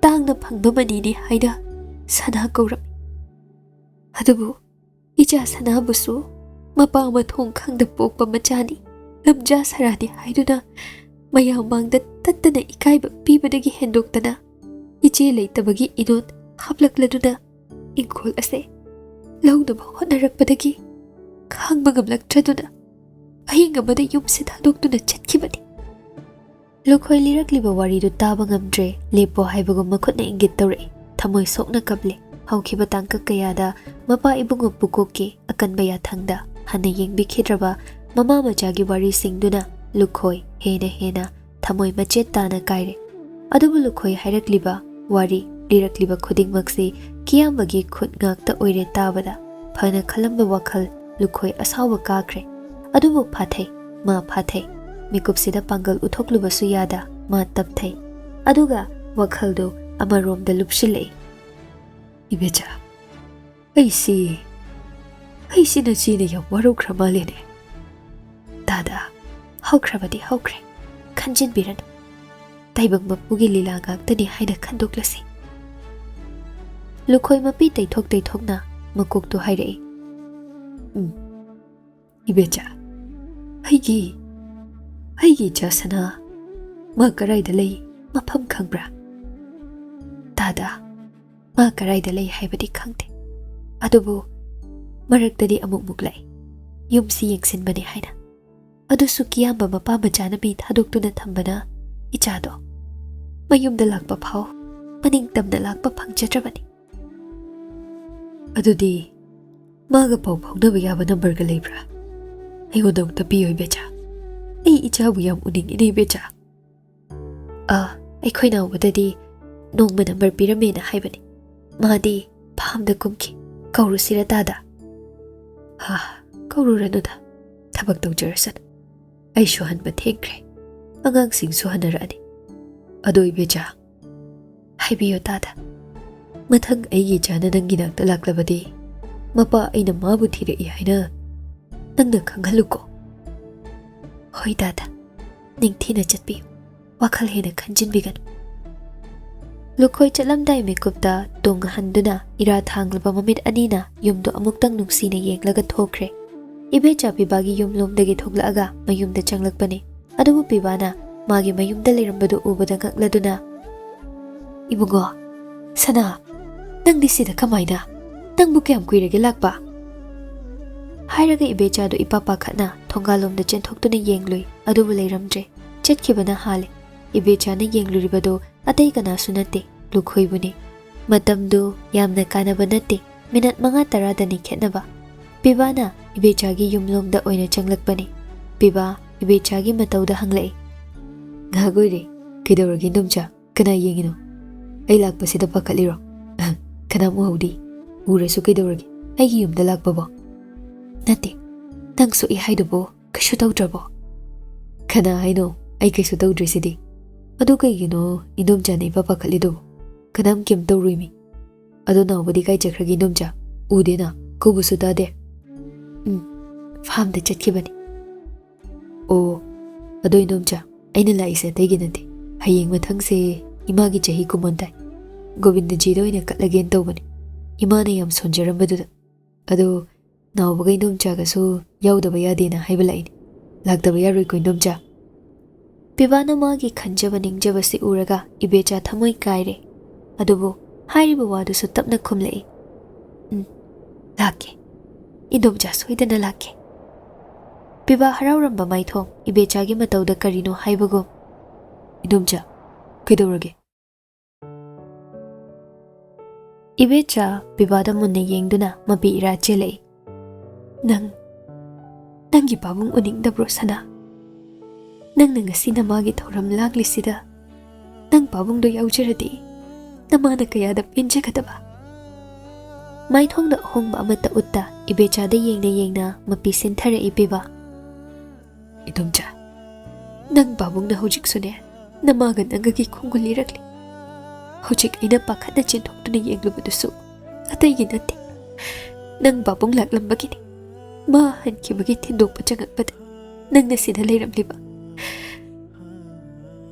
ꯇꯥꯡꯅ ꯐꯪꯕ ꯃꯅꯤꯅꯤ ꯍꯥꯏꯅ ꯁꯅꯥ ꯀꯧꯔꯝꯃꯤ꯫ ꯑꯗꯨꯕꯨ ꯏꯆꯥ ꯁꯅꯥꯕꯨꯁꯨ ꯃꯄꯥ ꯃꯊꯣꯡ ꯈꯪꯗ ꯄꯣꯛꯄ ꯃꯆꯥꯅꯤ, ꯂꯝꯖꯥ ꯁꯔꯥꯅꯤ ꯍꯥꯏꯗꯨꯅ ꯃꯌꯥꯝ ꯃꯥꯡꯗ ꯇꯠꯇꯅ ꯏꯀꯥꯏꯕ ꯄꯤꯕꯗꯒꯤ ꯍꯦꯟꯗꯣꯛꯇꯅ ꯏꯆꯦ ꯂꯩꯇꯕꯒꯤ ꯏꯅꯣꯠ ꯍꯥꯞꯂꯛꯂꯗꯨꯅ ꯏꯪꯈꯣꯜ ꯑꯁꯦ ꯂꯧꯅꯕ ꯍꯣꯠꯅꯔꯛꯄꯗꯒꯤ ꯈꯥꯡꯕ ꯉꯝꯂꯛꯇ꯭ꯔꯗꯨꯅ ꯑꯍꯤꯡ ꯑꯃꯗ ꯌꯨꯝꯁꯦ ꯊꯥꯗꯣꯛꯇꯨꯅ ꯆꯠꯈꯤꯕꯅꯤ꯫ ꯂꯨꯈꯣꯏ ꯂꯤꯔꯛꯂꯤꯕ ꯋꯥꯔꯤꯗꯨ ꯇꯥꯕ ꯉꯝꯗ꯭ꯔꯦ꯫ ꯂꯦꯞꯄꯣ ꯍꯥꯏꯕꯒꯨꯝ ꯃꯈꯨꯠꯅ ꯏꯪꯒꯤꯠ ꯇꯧꯔꯛꯏ꯫ ꯊꯃꯣꯏ ꯁꯣꯛꯅ ꯀꯞꯂꯦ꯫ ꯍꯧꯈꯤꯕ ꯇꯥꯡꯀꯛ ꯀꯌꯥꯗ ꯃꯄꯥ ꯏꯕꯨꯡꯉꯣ ꯄꯨꯀꯣꯛꯀꯤ ꯑꯀꯟꯕ ꯌꯥꯊꯪꯗ ꯍꯟꯅ ꯌꯦꯡꯕꯤꯈꯤꯗ꯭ꯔꯕ ꯃꯃꯥ ꯃꯆꯥꯒꯤ ꯋꯥꯔꯤꯁꯤꯡꯗꯨꯅ ꯂꯨꯈꯣꯏ ꯍꯦꯟꯅ ꯍꯦꯟꯅ ꯊꯃꯣꯏ ꯃꯆꯦꯠ ꯇꯥꯅ ꯀꯥꯏꯔꯦ꯫ ꯑꯗꯨꯕꯨ ꯂꯨꯈꯣꯏ ꯍꯥꯏꯔꯛꯂꯤꯕ ꯋꯥꯔꯤ ꯂꯤꯔꯛꯂꯤꯕ ꯈꯨꯗꯤꯡꯃꯛꯁꯤ ꯀꯤꯌꯥꯝꯕꯒꯤ ꯈꯨꯠ ꯉꯥꯛꯇ ꯑꯣꯏꯔꯦ ꯇꯥꯕꯗ꯫ ꯐꯅ ꯈꯜꯂꯝꯕ ꯋꯥꯈꯜ ꯂꯨꯈꯣꯏ ꯑꯁꯥꯎꯕ ꯀꯥꯈ꯭ꯔꯦ꯫ ꯑꯗꯨꯕꯨ ꯐꯥꯊꯩ, ꯃꯥ ꯐꯥꯊꯩ꯫ ꯃꯤꯀꯨꯞꯁꯤꯗ ꯄꯥꯡꯒꯜ ꯎꯠꯊꯣꯛꯂꯨꯕꯁꯨ ꯌꯥꯗ ꯃꯥ ꯇꯞꯊꯩ꯫ ꯑꯗꯨꯒ ꯋꯥꯈꯜꯗꯨ ꯑꯃꯔꯣꯝꯗ ꯂꯨꯞꯁꯤꯜꯂꯛꯏ꯫ ꯏꯕꯦꯆꯥ, ꯑꯩꯁꯤ, ꯑꯩꯁꯤ ꯅꯆꯦꯅ ꯌꯥꯝ ꯋꯥꯔꯧꯈ꯭ꯔ ꯃꯥꯜꯂꯦꯅꯦ꯫ ꯗꯥꯗꯥ, ꯍꯧꯈ꯭ꯔꯕꯗꯤ ꯍꯧꯈ꯭ꯔꯦ, ꯈꯟꯖꯤꯟꯕꯤꯔꯅꯨ꯫ ꯇꯥꯏꯕꯪ ꯃꯄꯨꯒꯤ ꯂꯤꯂꯥ ꯉꯥꯛꯇꯅꯤ ꯍꯥꯏꯅ ꯈꯟꯗꯣꯛꯂꯁꯤ꯫ ꯂꯨꯈꯣꯏ ꯃꯄꯤ ꯇꯩꯊꯣꯛ ꯇꯩꯊꯣꯛꯅ ꯃꯀꯣꯛꯇꯨ ꯍꯥꯏꯔꯛꯏ꯫ ꯎꯝ, ꯏꯕꯦꯆꯥ, ꯑꯩꯒꯤ, ꯑꯩꯒꯤ ꯏꯆꯥ ꯁꯅꯥ, ꯃꯥ ꯀꯔꯥꯏꯗ ꯂꯩ, ꯃꯐꯝ ꯈꯪꯕ꯭ꯔꯥ? ꯑꯗ ꯃꯥ ꯀꯔꯥꯏꯗ ꯂꯩ ꯍꯥꯏꯕꯗꯤ ꯈꯪꯗꯦ꯫ ꯑꯗꯨꯕꯨ ꯃꯔꯛꯇꯗꯤ ꯑꯃꯨꯛꯃꯨꯛ ꯂꯥꯛꯏ, ꯌꯨꯝꯁꯤ ꯌꯦꯡꯁꯤꯟꯕꯅꯤ ꯍꯥꯏꯅ꯫ ꯑꯗꯨꯁꯨ ꯀꯤꯌꯥꯝꯕ ꯃꯄꯥ ꯃꯆꯥꯅ ꯃꯤ ꯊꯥꯗꯣꯛꯇꯨꯅ ꯊꯝꯕꯅ ꯏꯆꯥꯗꯣ ꯃꯌꯨꯝꯗ ꯂꯥꯛꯄ ꯐꯥꯎ ꯃꯅꯤꯡ ꯇꯝꯅ ꯂꯥꯛꯄ ꯐꯪꯖꯗ꯭ꯔꯕꯅꯤ꯫ ꯑꯗꯨꯗꯤ ꯃꯥꯒ ꯄꯥꯎ ꯐꯥꯎꯅꯕ ꯌꯥꯕ ꯅꯝꯕꯔꯒ ꯂꯩꯕ꯭ꯔꯥ? ꯑꯩꯉꯣꯟꯗ ꯑꯃꯨꯛꯇ ꯄꯤꯌꯣ, ꯏꯕꯦꯆꯥ꯫ ꯑꯩ ꯏꯆꯥꯕꯨ ꯌꯥꯝ ꯎꯅꯤꯡꯉꯤꯅꯦ, ꯏꯕꯦꯆꯥ꯫ ꯑꯥ, ꯑꯩꯈꯣꯏ ꯅꯥꯎꯕꯗꯗꯤ ꯅꯣꯡꯃ ꯅꯝꯕꯔ ꯄꯤꯔꯝꯃꯦꯅ ꯍꯥꯏꯕꯅꯤ꯫ ꯃꯥꯗꯤ ꯐꯥꯝꯗ ꯀꯨꯝꯈꯤ꯫ ꯀꯧꯔꯨꯁꯤꯔ ꯇꯥꯗ? ꯍꯥ, ꯀꯧꯔꯨꯔꯅꯨꯗ꯫ ꯊꯕꯛ ꯇꯧꯖꯔꯁꯅꯨ꯫ ꯑꯩꯁꯨ ꯍꯟꯕ ꯊꯦꯡꯈ꯭ꯔꯦ꯫ ꯑꯉꯥꯡꯁꯤꯡꯁꯨ ꯍꯟꯅꯔꯛꯑꯅꯤ꯫ ꯑꯗꯣ ꯏꯕꯦꯆꯥ, ꯍꯥꯏꯕꯤꯌꯨ ꯇꯥꯗ꯫ ꯃꯊꯪ ꯑꯩꯒꯤ ꯏꯆꯥꯅ ꯅꯪꯒꯤ ꯅꯥꯛꯇ ꯂꯥꯛꯂꯕꯗꯤ, ꯃꯄꯥ ꯑꯩꯅ ꯃꯥꯕꯨ ꯊꯤꯔꯛꯏ ꯍꯥꯏꯅ ꯅꯪꯅ ꯈꯪꯍꯜꯂꯨꯀꯣ꯫ ꯍꯣꯏ ꯇꯥꯗ, ꯅꯤꯡꯊꯤꯅ ꯆꯠꯄꯤꯌꯨ, ꯋꯥꯈꯜ ꯍꯦꯟꯅ ꯈꯟꯖꯤꯟꯕꯤꯒꯅꯨ꯫ ꯂꯨꯈꯣꯏ ꯆꯠꯂꯝꯗꯥꯏ ꯃꯤꯀꯨꯞꯇ ꯇꯨꯡ ꯍꯟꯗꯨꯅ ꯏꯔꯥ ꯊꯥꯡꯂꯕ ꯃꯃꯤꯠ ꯑꯅꯤꯅ ꯌꯨꯝꯗꯨ ꯑꯃꯨꯛꯇꯪ ꯅꯨꯡꯁꯤꯅ ꯌꯦꯡꯂꯒ ꯊꯣꯛꯈ꯭ꯔꯦ꯫ ꯏꯕꯦꯆꯥ ꯄꯤꯕꯥꯒꯤ ꯌꯨꯝꯂꯣꯝꯗꯒꯤ ꯊꯣꯛꯂꯛꯑꯒ ꯃꯌꯨꯝꯗ ꯆꯪꯂꯛꯄꯅꯤ꯫ ꯑꯗꯨꯕꯨ ꯄꯤꯕꯥꯅ ꯃꯥꯒꯤ ꯃꯌꯨꯝꯗ ꯂꯩꯔꯝꯕꯗꯨ ꯎꯕꯗ ꯉꯛꯂꯗꯨꯅ, "ꯏꯕꯨꯡꯉꯣ, ꯁꯅꯥ, ꯅꯪꯗꯤ ꯁꯤꯗ ꯀꯃꯥꯏꯅ? ꯅꯪꯕꯨ ꯀꯌꯥꯝ ꯀꯨꯏꯔꯒꯦ ꯂꯥꯛꯄ?" ꯍꯥꯏꯔꯒ ꯏꯕꯦꯆꯥꯗꯨ ꯏꯄꯥ ꯄꯥꯈꯠꯅ ꯊꯣꯡꯒꯥꯜꯂꯣꯝꯗ ꯆꯦꯟꯊꯣꯛꯇꯨꯅ ꯌꯦꯡꯂꯨꯏ, ꯑꯗꯨꯕꯨ ꯂꯩꯔꯝꯗ꯭ꯔꯦ꯫ ꯆꯠꯈꯤꯕꯅ ꯍꯥꯜꯂꯦ꯫ ꯏꯕꯦꯆꯥꯅ ꯌꯦꯡꯂꯨꯔꯤꯕꯗꯨ ꯑꯇꯩ ꯀꯅꯥꯁꯨ ꯅꯠꯇꯦ, ꯂꯨꯈꯣꯏꯕꯨꯅꯤ꯫ ꯃꯇꯝꯗꯨ ꯌꯥꯝꯅ ꯀꯥꯟꯅꯕ ꯅꯠꯇꯦ, ꯃꯤꯅꯠ ꯃꯉꯥ ꯇꯔꯥꯗꯅꯤ ꯈꯦꯠꯅꯕ꯫ ꯄꯤꯕꯥꯅ ꯏꯕꯦꯆꯥꯒꯤ ꯌꯨꯝꯂꯣꯝꯗ ꯑꯣꯏꯅ ꯆꯪꯂꯛꯄꯅꯤ꯫ ꯄꯤꯕꯥ ꯏꯕꯦꯆꯥꯒꯤ ꯃꯇꯧꯗ ꯍꯪꯂꯛꯏ, "ꯉꯥꯏꯍꯥꯛ ꯑꯣꯏꯔꯦ, ꯀꯩꯗꯧꯔꯒꯦ ꯏꯟꯗꯣꯝꯆꯥ? ꯀꯅꯥ ꯌꯦꯡꯉꯤꯅꯣ? ꯑꯩ ꯂꯥꯛꯄꯁꯤꯗ ꯄꯥꯈꯠꯂꯤꯔꯣ? ꯑꯍ, ꯀꯅꯥꯝ ꯎꯍꯧꯗꯤ꯫ ꯎꯔꯁꯨ ꯀꯩꯗꯧꯔꯒꯦ? ꯑꯩꯒꯤ ꯌꯨꯝꯗ ꯂꯥꯛꯄꯕꯣ?" "ꯅꯠꯇꯦ, ꯅꯪ ꯁꯣꯛꯏ ꯍꯥꯏꯗꯨꯕꯨ ꯀꯩꯁꯨ ꯇꯧꯗ꯭ꯔꯕꯣ?" "ꯀꯅꯥ ꯍꯥꯏꯅꯣ ꯑꯩ ꯀꯩꯁꯨ ꯇꯧꯗ꯭ꯔꯤꯁꯤꯗꯤ? ꯑꯗꯨ ꯀꯩꯒꯤꯅꯣ ꯏꯟꯗꯣꯝꯆꯥꯅ ꯏꯄꯥ ꯄꯥꯈꯠꯂꯤꯗꯨꯕꯨ? ꯀꯅꯥꯝ ꯀꯩꯝ ꯇꯧꯔꯣꯏꯃꯤ꯫ ꯑꯗꯣ ꯅꯥꯎꯕꯗꯤ ꯀꯥꯏ ꯆꯠꯈ꯭ꯔꯒꯦ ꯏꯟꯗꯣꯝꯆꯥ? ꯎꯗꯦꯅ, ꯀꯧꯕꯁꯨ ꯇꯥꯗꯦ꯫" "ꯎꯝ, ꯐꯥꯝꯗ ꯆꯠꯈꯤꯕꯅꯤ꯫" "ꯑꯣ, ꯑꯗꯣ ꯏꯟꯗꯣꯝꯆꯥ, ꯑꯩꯅ ꯂꯥꯛꯏꯁꯦ ꯑꯇꯩꯒꯤ ꯅꯠꯇꯦ꯫ ꯍꯌꯦꯡ ꯃꯊꯪꯁꯦ ꯏꯃꯥꯒꯤ ꯆꯍꯤ ꯀꯨꯝꯑꯣꯟ ꯇꯥꯏ꯫ ꯒꯣꯕꯤꯟꯗꯖꯤꯗ ꯑꯣꯏꯅ ꯀꯠꯂꯒꯦꯅ ꯇꯧꯕꯅꯤ, ꯏꯃꯥꯅ ꯌꯥꯝ ꯁꯣꯟꯖꯔꯝꯕꯗꯨꯗ꯫ ꯑꯗꯣ ꯅꯥꯎꯕꯒ ꯏꯟꯗꯣꯝꯆꯥꯒꯁꯨ ꯌꯥꯎꯗꯕ ꯌꯥꯗꯦꯅ ꯍꯥꯏꯕ ꯂꯥꯛꯏꯅꯤ꯫ ꯂꯥꯛꯇꯕ ꯌꯥꯔꯣꯏꯀꯣ ꯏꯟꯗꯣꯝꯆꯥ?" ꯄꯤꯕꯥꯅ ꯃꯥꯒꯤ ꯈꯟꯖꯕ ꯅꯤꯡꯖꯕꯁꯤ ꯎꯔꯒ ꯏꯕꯦꯆꯥ ꯊꯃꯣꯏ ꯀꯥꯏꯔꯦ꯫ ꯑꯗꯨꯕꯨ ꯍꯥꯏꯔꯤꯕ ꯋꯥꯗꯨꯁꯨ ꯇꯞꯅ ꯈꯨꯝꯂꯛꯏ꯫ "ꯎꯝ, ꯂꯥꯛꯀꯦ꯫ ꯏꯟꯗꯣꯝꯆꯥ ꯁꯣꯏꯗꯅ ꯂꯥꯛꯀꯦ꯫" ꯄꯤꯕꯥ ꯍꯔꯥꯎꯔꯝꯕ ꯃꯥꯏꯊꯣꯡ ꯏꯕꯦꯆꯥꯒꯤ ꯃꯇꯧꯗ ꯀꯔꯤꯅꯣ ꯍꯥꯏꯕꯒꯨꯝ, "ꯏꯟꯗꯣꯝꯆꯥ, ꯀꯩꯗꯧꯔꯒꯦ?" ꯏꯕꯦꯆꯥ ꯄꯤꯕꯥꯗ ꯃꯨꯟꯅ ꯌꯦꯡꯗꯨꯅ ꯃꯄꯤ ꯏꯔꯥ ꯆꯦꯜꯂꯛꯏ꯫ "ꯅꯪ, ꯅꯪꯒꯤ ꯄꯥꯕꯨꯡ ꯎꯅꯤꯡꯗꯕ꯭ꯔꯣ, ꯁꯅꯥ? ꯅꯪꯅ ꯉꯁꯤ ꯅꯃꯥꯒꯤ ꯊꯧꯔꯝ ꯂꯥꯡꯂꯤꯁꯤꯗ ꯅꯪ ꯄꯥꯕꯨꯡꯗꯣ ꯌꯥꯎꯖꯔꯗꯤ ꯅꯃꯥꯅ ꯀꯌꯥꯗ ꯄꯦꯟꯖꯒꯗꯕ?" ꯃꯥꯏꯊꯣꯡꯗ ꯑꯍꯣꯡꯕ ꯑꯃꯠꯇ ꯎꯠꯇ ꯏꯕꯦꯆꯥꯗ ꯌꯦꯡꯅ ꯌꯦꯡꯅ ꯃꯄꯤ ꯁꯤꯟꯊꯔꯛꯏ ꯄꯤꯕꯥ꯫ "ꯏꯗꯣꯝꯆꯥ, ꯅꯪ ꯄꯥꯕꯨꯡꯅ ꯍꯧꯖꯤꯛꯁꯨꯅꯦ ꯅꯃꯥꯒ ꯅꯪꯒꯒꯤ ꯈꯣꯡꯒꯨꯜ ꯂꯤꯔꯛꯂꯤ꯫ ꯍꯧꯖꯤꯛ ꯑꯩꯅ ꯄꯥꯈꯠꯅ ꯆꯦꯟꯊꯣꯛꯇꯨꯅ ꯌꯦꯡꯂꯨꯕꯗꯨꯁꯨ ꯑꯇꯩꯒꯤ ꯅꯠꯇꯦ, ꯅꯪ ꯄꯥꯕꯨꯡ ꯂꯥꯛꯂꯝꯕꯒꯤꯅꯤ꯫ ꯃꯥ ꯍꯟꯈꯤꯕꯒꯤ ꯊꯤꯟꯗꯣꯛꯄ ꯆꯪꯉꯛꯄꯗ ꯅꯪꯅ ꯁꯤꯗ ꯂꯩꯔꯝꯂꯤꯕ꯫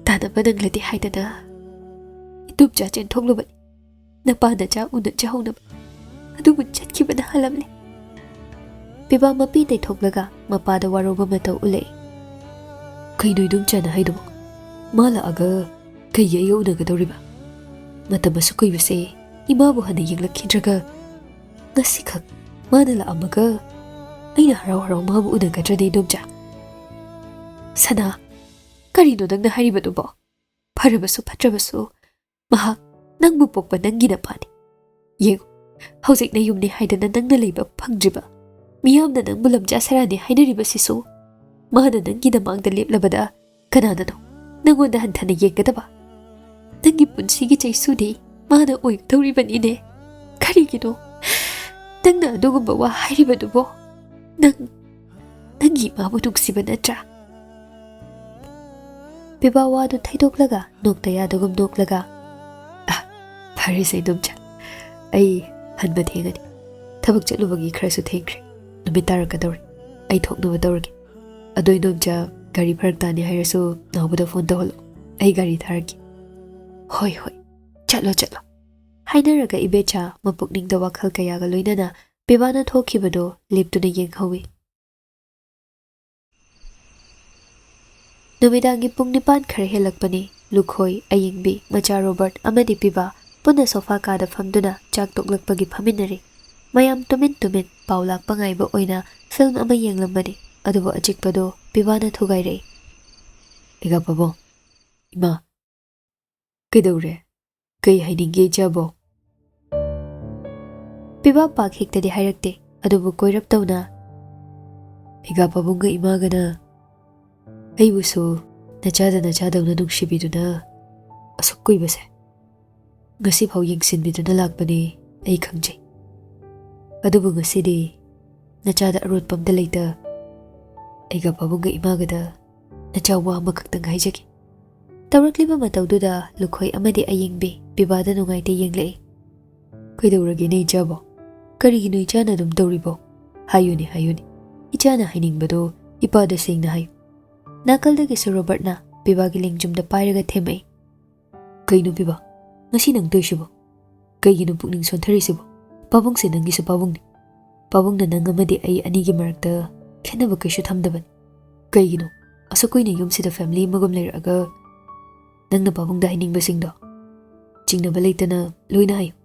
ꯇꯥꯟꯅꯕ ꯅꯪꯂꯗꯤ ꯍꯥꯏꯗꯅ ꯏꯗꯣꯝꯆꯥ ꯆꯦꯟꯊꯣꯛꯂꯨꯕꯅꯤ꯫ ꯅꯄꯥ ꯅꯆꯥ ꯎꯅꯖꯍꯧꯅꯕ, ꯑꯗꯨꯕꯨ ꯆꯠꯈꯤꯕꯅ ꯍꯥꯜꯂꯝꯂꯦ꯫" ꯄꯤꯕꯥ ꯃꯄꯤ ꯇꯩꯊꯣꯛꯂꯒ ꯃꯄꯥꯗ ꯋꯥꯔꯧꯕ ꯃꯇꯧ ꯎꯠꯂꯛꯏ꯫ "ꯀꯩꯅꯣ ꯏꯗꯣꯝꯆꯥꯅ ꯍꯥꯏꯗꯨꯕꯣ? ꯃꯥ ꯂꯥꯛꯑꯒ ꯀꯩꯒꯤ ꯑꯩꯒ ꯎꯅꯒꯗꯧꯔꯤꯕ? ꯃꯇꯝ ꯑꯁꯨꯛ ꯀꯨꯏꯕꯁꯦ ꯏꯃꯥꯕꯨ ꯍꯟꯅ ꯌꯦꯡꯂꯛꯈꯤꯗ꯭ꯔꯒ ꯉꯁꯤꯈꯛ ꯃꯥꯅ ꯂꯥꯛꯑꯝꯃꯒ ꯑꯩꯅ ꯍꯔꯥꯎ ꯍꯔꯥꯎ ꯃꯥꯕꯨ ꯎꯅꯒꯗ꯭ꯔꯅꯦ ꯏꯗꯣꯝꯆꯥ?" "ꯁꯅꯥ, ꯀꯔꯤꯅꯣ ꯅꯪꯅ ꯍꯥꯏꯔꯤꯕꯗꯨꯕꯣ? ꯐꯔꯕꯁꯨ ꯐꯠꯇ꯭ꯔꯕꯁꯨ ꯃꯍꯥꯛ ꯅꯪꯕꯨ ꯄꯣꯛꯄ ꯅꯪꯒꯤ ꯅꯄꯥꯅꯤ꯫ ꯌꯦꯡꯉꯨ, ꯍꯧꯖꯤꯛ ꯅꯌꯨꯝꯅꯤ ꯍꯥꯏꯗꯅ ꯅꯪꯅ ꯂꯩꯕ ꯐꯪꯗ꯭ꯔꯤꯕ, ꯃꯤꯌꯥꯝꯅ ꯅꯪꯕꯨ ꯂꯝꯖꯥ ꯁꯔꯥꯅꯤ ꯍꯥꯏꯅꯔꯤꯕꯁꯤꯁꯨ ꯃꯥꯅ ꯅꯪꯒꯤ ꯅꯃꯥꯡꯗ ꯂꯦꯞꯂꯕꯗ ꯀꯅꯥꯅꯅꯣ ꯅꯪꯉꯣꯟꯗ ꯍꯟꯊꯅ ꯌꯦꯡꯒꯗꯕ? ꯅꯪꯒꯤ ꯄꯨꯟꯁꯤꯒꯤ ꯆꯩꯁꯨꯗꯤ ꯃꯥꯅ ꯑꯣꯏꯒꯗꯧꯔꯤꯕꯅꯤꯅꯦ꯫ ꯀꯔꯤꯒꯤꯅꯣ ꯅꯪꯅ ꯑꯗꯨꯒꯨꯝꯕ ꯋꯥ ꯍꯥꯏꯔꯤꯕꯗꯨꯕꯣ? ꯅꯪ, ꯅꯪꯒꯤ ꯏꯃꯥꯕꯨ ꯅꯨꯡꯁꯤꯕ ꯅꯠꯇ꯭ꯔꯥ?" ꯄꯤꯕꯥ ꯋꯥꯗꯨ ꯊꯩꯗꯣꯛꯂꯒ ꯅꯣꯛꯇ ꯌꯥꯗꯒꯨꯝ ꯅꯣꯛꯂꯒ, "ꯑ, ꯐꯔꯦꯁꯦ ꯏꯗꯣꯝꯆꯥ, ꯑꯩ ꯍꯟꯕ ꯊꯦꯡꯉꯅꯤ꯫ ꯊꯕꯛ ꯆꯠꯂꯨꯕꯒꯤ ꯈꯔꯁꯨ ꯊꯦꯡꯈ꯭ꯔꯦ꯫ ꯅꯨꯃꯤꯠ ꯇꯥꯔꯛꯀꯗꯧꯔꯦ꯫ ꯑꯩ ꯊꯣꯛꯅꯕ ꯇꯧꯔꯒꯦ꯫ ꯑꯗꯣ ꯏꯗꯣꯝꯆꯥ, ꯒꯥꯔꯤ ꯐꯔꯛ ꯇꯥꯅꯤ ꯍꯥꯏꯔꯁꯨ ꯅꯥꯎꯕꯗ ꯐꯣꯟ ꯇꯧꯍꯜꯂꯣ꯫ ꯑꯩ ꯒꯥꯔꯤ ꯊꯥꯔꯛꯀꯦ꯫" "ꯍꯣꯏ, ꯍꯣꯏ, ꯆꯠꯂꯣ, ꯆꯠꯂꯣ꯫" ꯍꯥꯏꯅꯔꯒ ꯏꯕꯦꯆꯥ ꯃꯄꯨꯛꯅꯤꯡꯗ ꯋꯥꯈꯜ ꯀꯌꯥꯒ ꯂꯣꯏꯅꯅ ꯄꯤꯕꯥꯅ ꯊꯣꯛꯈꯤꯕꯗꯨ ꯂꯦꯞꯇꯨꯅ ꯌꯦꯡꯍꯧꯏ꯫ ꯅꯨꯃꯤꯗꯥꯡꯒꯤ ꯄꯨꯡ ꯅꯤꯄꯥꯟ ꯈꯔ ꯍꯦꯜꯂꯛꯄꯅꯤ꯫ ꯂꯨꯈꯣꯏ, ꯑꯌꯤꯡꯕꯤ, ꯃꯆꯥ ꯔꯣꯕꯔꯠ ꯑꯃꯗꯤ ꯄꯤꯕꯥ ꯄꯨꯟꯅ ꯁꯣꯐꯥ ꯀꯥꯗ ꯐꯝꯗꯨꯅ ꯆꯥꯛ ꯇꯣꯛꯂꯛꯄꯒꯤ ꯐꯝꯃꯤꯟꯅꯔꯤ꯫ ꯃꯌꯥꯝ ꯇꯨꯃꯤꯟ ꯇꯨꯃꯤꯟ ꯄꯥꯎ ꯂꯥꯛꯄ ꯉꯥꯏꯕ ꯑꯣꯏꯅ ꯐꯤꯜꯝ ꯑꯃ ꯌꯦꯡꯂꯝꯕꯅꯤ, ꯑꯗꯨꯕꯨ ꯑꯆꯤꯛꯄꯗꯣ ꯄꯤꯕꯥꯅ ꯊꯨꯒꯥꯏꯔꯛꯏ꯫ "ꯏꯒꯥ ꯄꯥꯕꯨꯡ, ꯏꯃꯥ, ꯀꯩꯗꯧꯔꯦ? ꯀꯩ ꯍꯥꯏꯅꯤꯡꯒꯦ ꯏꯆꯥꯕꯣ?" ꯄꯤꯕꯥ ꯄꯥꯛ ꯍꯦꯛꯇꯗꯤ ꯍꯥꯏꯔꯛꯇꯦ, ꯑꯗꯨꯕꯨ ꯀꯣꯏꯔꯞ ꯇꯧꯅ, "ꯏꯒꯥ ꯄꯥꯕꯨꯡꯒ ꯏꯃꯥꯒꯅ ꯑꯩꯕꯨꯁꯨ ꯅꯆꯥꯗ ꯅꯆꯥꯗꯧꯅ ꯅꯨꯡꯁꯤꯕꯤꯗꯨꯅ ꯑꯁꯨꯛ ꯀꯨꯏꯕꯁꯦ ꯉꯁꯤꯐꯥꯎ ꯌꯦꯡꯁꯤꯟꯕꯤꯗꯨꯅ ꯂꯥꯛꯄꯅꯤ, ꯑꯩ ꯈꯪꯖꯩ꯫ ꯑꯗꯨꯕꯨ ꯉꯁꯤꯗꯤ ꯅꯆꯥꯗ ꯑꯔꯣꯠꯄ ꯑꯝꯇ ꯂꯩꯇ, ꯑꯩꯒ ꯄꯥꯕꯨꯡꯒ ꯏꯃꯥꯒꯗ ꯅꯆꯥ ꯋꯥ ꯑꯃꯈꯛꯇꯪ ꯍꯥꯏꯖꯒꯦ꯫" ꯇꯧꯔꯛꯂꯤꯕ ꯃꯇꯧꯗꯨꯗ ꯂꯨꯈꯣꯏ ꯑꯃꯗꯤ ꯑꯌꯦꯡꯕꯤ ꯄꯤꯕꯥꯗ ꯅꯨꯡꯉꯥꯏꯇ ꯌꯦꯡꯂꯛꯏ꯫ "ꯀꯩꯗꯧꯔꯒꯦꯅꯦ ꯏꯆꯥꯕꯣ? ꯀꯔꯤꯒꯤꯅꯣ ꯏꯆꯥꯅ ꯑꯗꯨꯝ ꯇꯧꯔꯤꯕꯣ? ꯍꯥꯏꯌꯨꯅꯦ, ꯍꯥꯏꯌꯨꯅꯦ꯫ ꯏꯆꯥꯅ ꯍꯥꯏꯅꯤꯡꯕꯗꯣ ꯏꯄꯥꯗ ꯁꯦꯡꯅ ꯍꯥꯏꯌꯨ꯫" ꯅꯥꯀꯜꯗꯒꯤꯁꯨ ꯔꯣꯕꯔꯠꯅ ꯄꯤꯕꯥꯒꯤ ꯂꯦꯡꯖꯨꯝꯗ ꯄꯥꯏꯔꯒ ꯊꯦꯝꯃꯛꯏ꯫ "ꯀꯩꯅꯣ ꯄꯤꯕꯥ? ꯉꯁꯤ ꯅꯪ ꯇꯧꯏꯁꯤꯕꯣ? ꯀꯩꯒꯤꯅꯣ ꯄꯨꯛꯅꯤꯡ ꯁꯣꯟꯊꯔꯤꯁꯤꯕꯣ? ꯄꯥꯕꯨꯡꯁꯦ ꯅꯪꯒꯤꯁꯨ ꯄꯥꯕꯨꯡꯅꯤ꯫ ꯄꯥꯕꯨꯡꯅ ꯅꯪ ꯑꯃꯗꯤ ꯑꯩ ꯑꯅꯤꯒꯤ ꯃꯔꯛꯇ ꯈꯦꯠꯅꯕ ꯀꯩꯁꯨ ꯊꯝꯗꯕꯅꯤ꯫ ꯀꯩꯒꯤꯅꯣ ꯑꯁꯨꯛ ꯀꯨꯏꯅ ꯌꯨꯝꯁꯤꯗ ꯐꯦꯃꯤꯂꯤ ꯑꯃꯒꯨꯝ ꯂꯩꯔꯛꯑꯒ ꯅꯪꯅ ꯄꯥꯕꯨꯡꯗ ꯍꯥꯏꯅꯤꯡꯕꯁꯤꯡꯗꯣ ꯆꯤꯡꯅꯕ ꯂꯩꯇꯅ ꯂꯣꯏꯅ ꯍꯥꯏꯌꯨ꯫"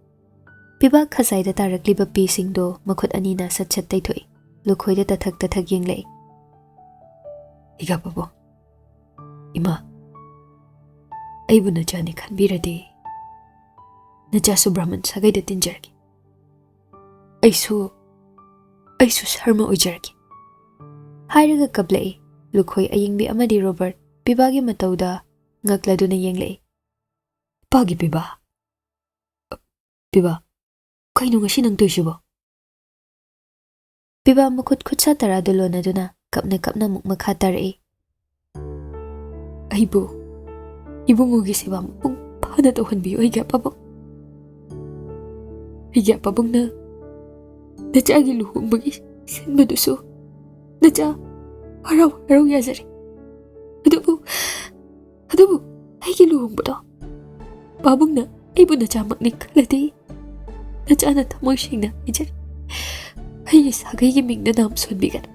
ꯄꯤꯕꯥ ꯈꯖꯥꯏꯗ ꯇꯥꯔꯛꯂꯤꯕ ꯄꯤꯁꯤꯡꯗꯣ ꯃꯈꯨꯠ ꯑꯅꯤꯅ ꯁꯠ ꯁꯠ ꯇꯩꯊꯣꯛꯏ꯫ ꯂꯨꯈꯣꯏꯗ ꯇꯊꯛ ꯇꯊꯛ ꯌꯦꯡꯂꯛꯏ꯫ "ꯏꯒꯥ ꯄꯥꯕꯨꯡ, ꯏꯃꯥ, ꯑꯩꯕꯨ ꯅꯆꯥꯅꯤ ꯈꯟꯕꯤꯔꯗꯤ ꯅꯆꯥꯁꯨ ꯕ꯭ꯔꯥꯍꯃꯟ ꯁꯥꯒꯩꯗ ꯇꯤꯟꯖꯔꯒꯦ꯫ ꯑꯩꯁꯨ, ꯑꯩꯁꯨ ꯁꯔꯃ ꯑꯣꯏꯖꯔꯒꯦ꯫" ꯍꯥꯏꯔꯒ ꯀꯞꯂꯛꯏ꯫ ꯂꯨꯈꯣꯏ ꯑꯌꯤꯡꯕꯤ ꯑꯃꯗꯤ ꯔꯣꯕꯔꯠ ꯄꯤꯕꯥꯒꯤ ꯃꯇꯧꯗ ꯉꯛꯂꯗꯨꯅ ꯌꯦꯡꯂꯛꯏ꯫ "ꯄꯥꯒꯤ ꯄꯤꯕꯥ, ꯄꯤꯕꯥ, ꯀꯩꯅꯣ ꯉꯁꯤ ꯅꯪ ꯇꯧꯏꯁꯤꯕꯣ?" ꯄꯤꯕꯥ ꯃꯈꯨꯠ ꯈꯨꯠꯁꯥ ꯇꯔꯥꯗꯨ ꯂꯣꯟꯅꯗꯨꯅ ꯀꯞꯅ ꯀꯞꯅ ꯑꯃꯨꯛ ꯃꯈꯥ ꯇꯥꯔꯛꯏ꯫ "ꯑꯩꯕꯨ ꯏꯕꯨꯡꯉꯣꯒꯤ ꯁꯦꯕꯥ ꯃꯄꯨꯡ ꯐꯥꯅ ꯇꯧꯍꯟꯕꯤꯌꯨ, ꯑꯩꯒꯤ ꯑꯄꯥꯕꯨꯡ꯫ ꯑꯩꯒꯤ ꯑꯄꯥꯕꯨꯡꯅ ꯅꯆꯥꯒꯤ ꯂꯨꯍꯣꯡꯕꯒꯤ ꯁꯤꯟꯕꯗꯨꯁꯨ ꯅꯆꯥ ꯍꯔꯥꯎ ꯍꯔꯥꯎ ꯌꯥꯖꯔꯦ꯫ ꯑꯗꯨꯕꯨ, ꯑꯗꯨꯕꯨ ꯑꯩꯒꯤ ꯂꯨꯍꯣꯡꯕꯗꯣ ꯄꯥꯕꯨꯡꯅ ꯑꯩꯕꯨ ꯅꯆꯥꯃꯛꯅꯤ ꯈꯜꯂꯗꯤ ꯅꯆꯥꯅ ꯊꯃꯣꯏ ꯁꯦꯡꯅ ꯍꯥꯏꯖꯔꯤ, ꯑꯩꯒꯤ ꯁꯥꯒꯩꯒꯤ ꯃꯤꯡꯗ ꯅꯥꯝ ꯁꯣꯟꯕꯤꯒꯅꯨ꯫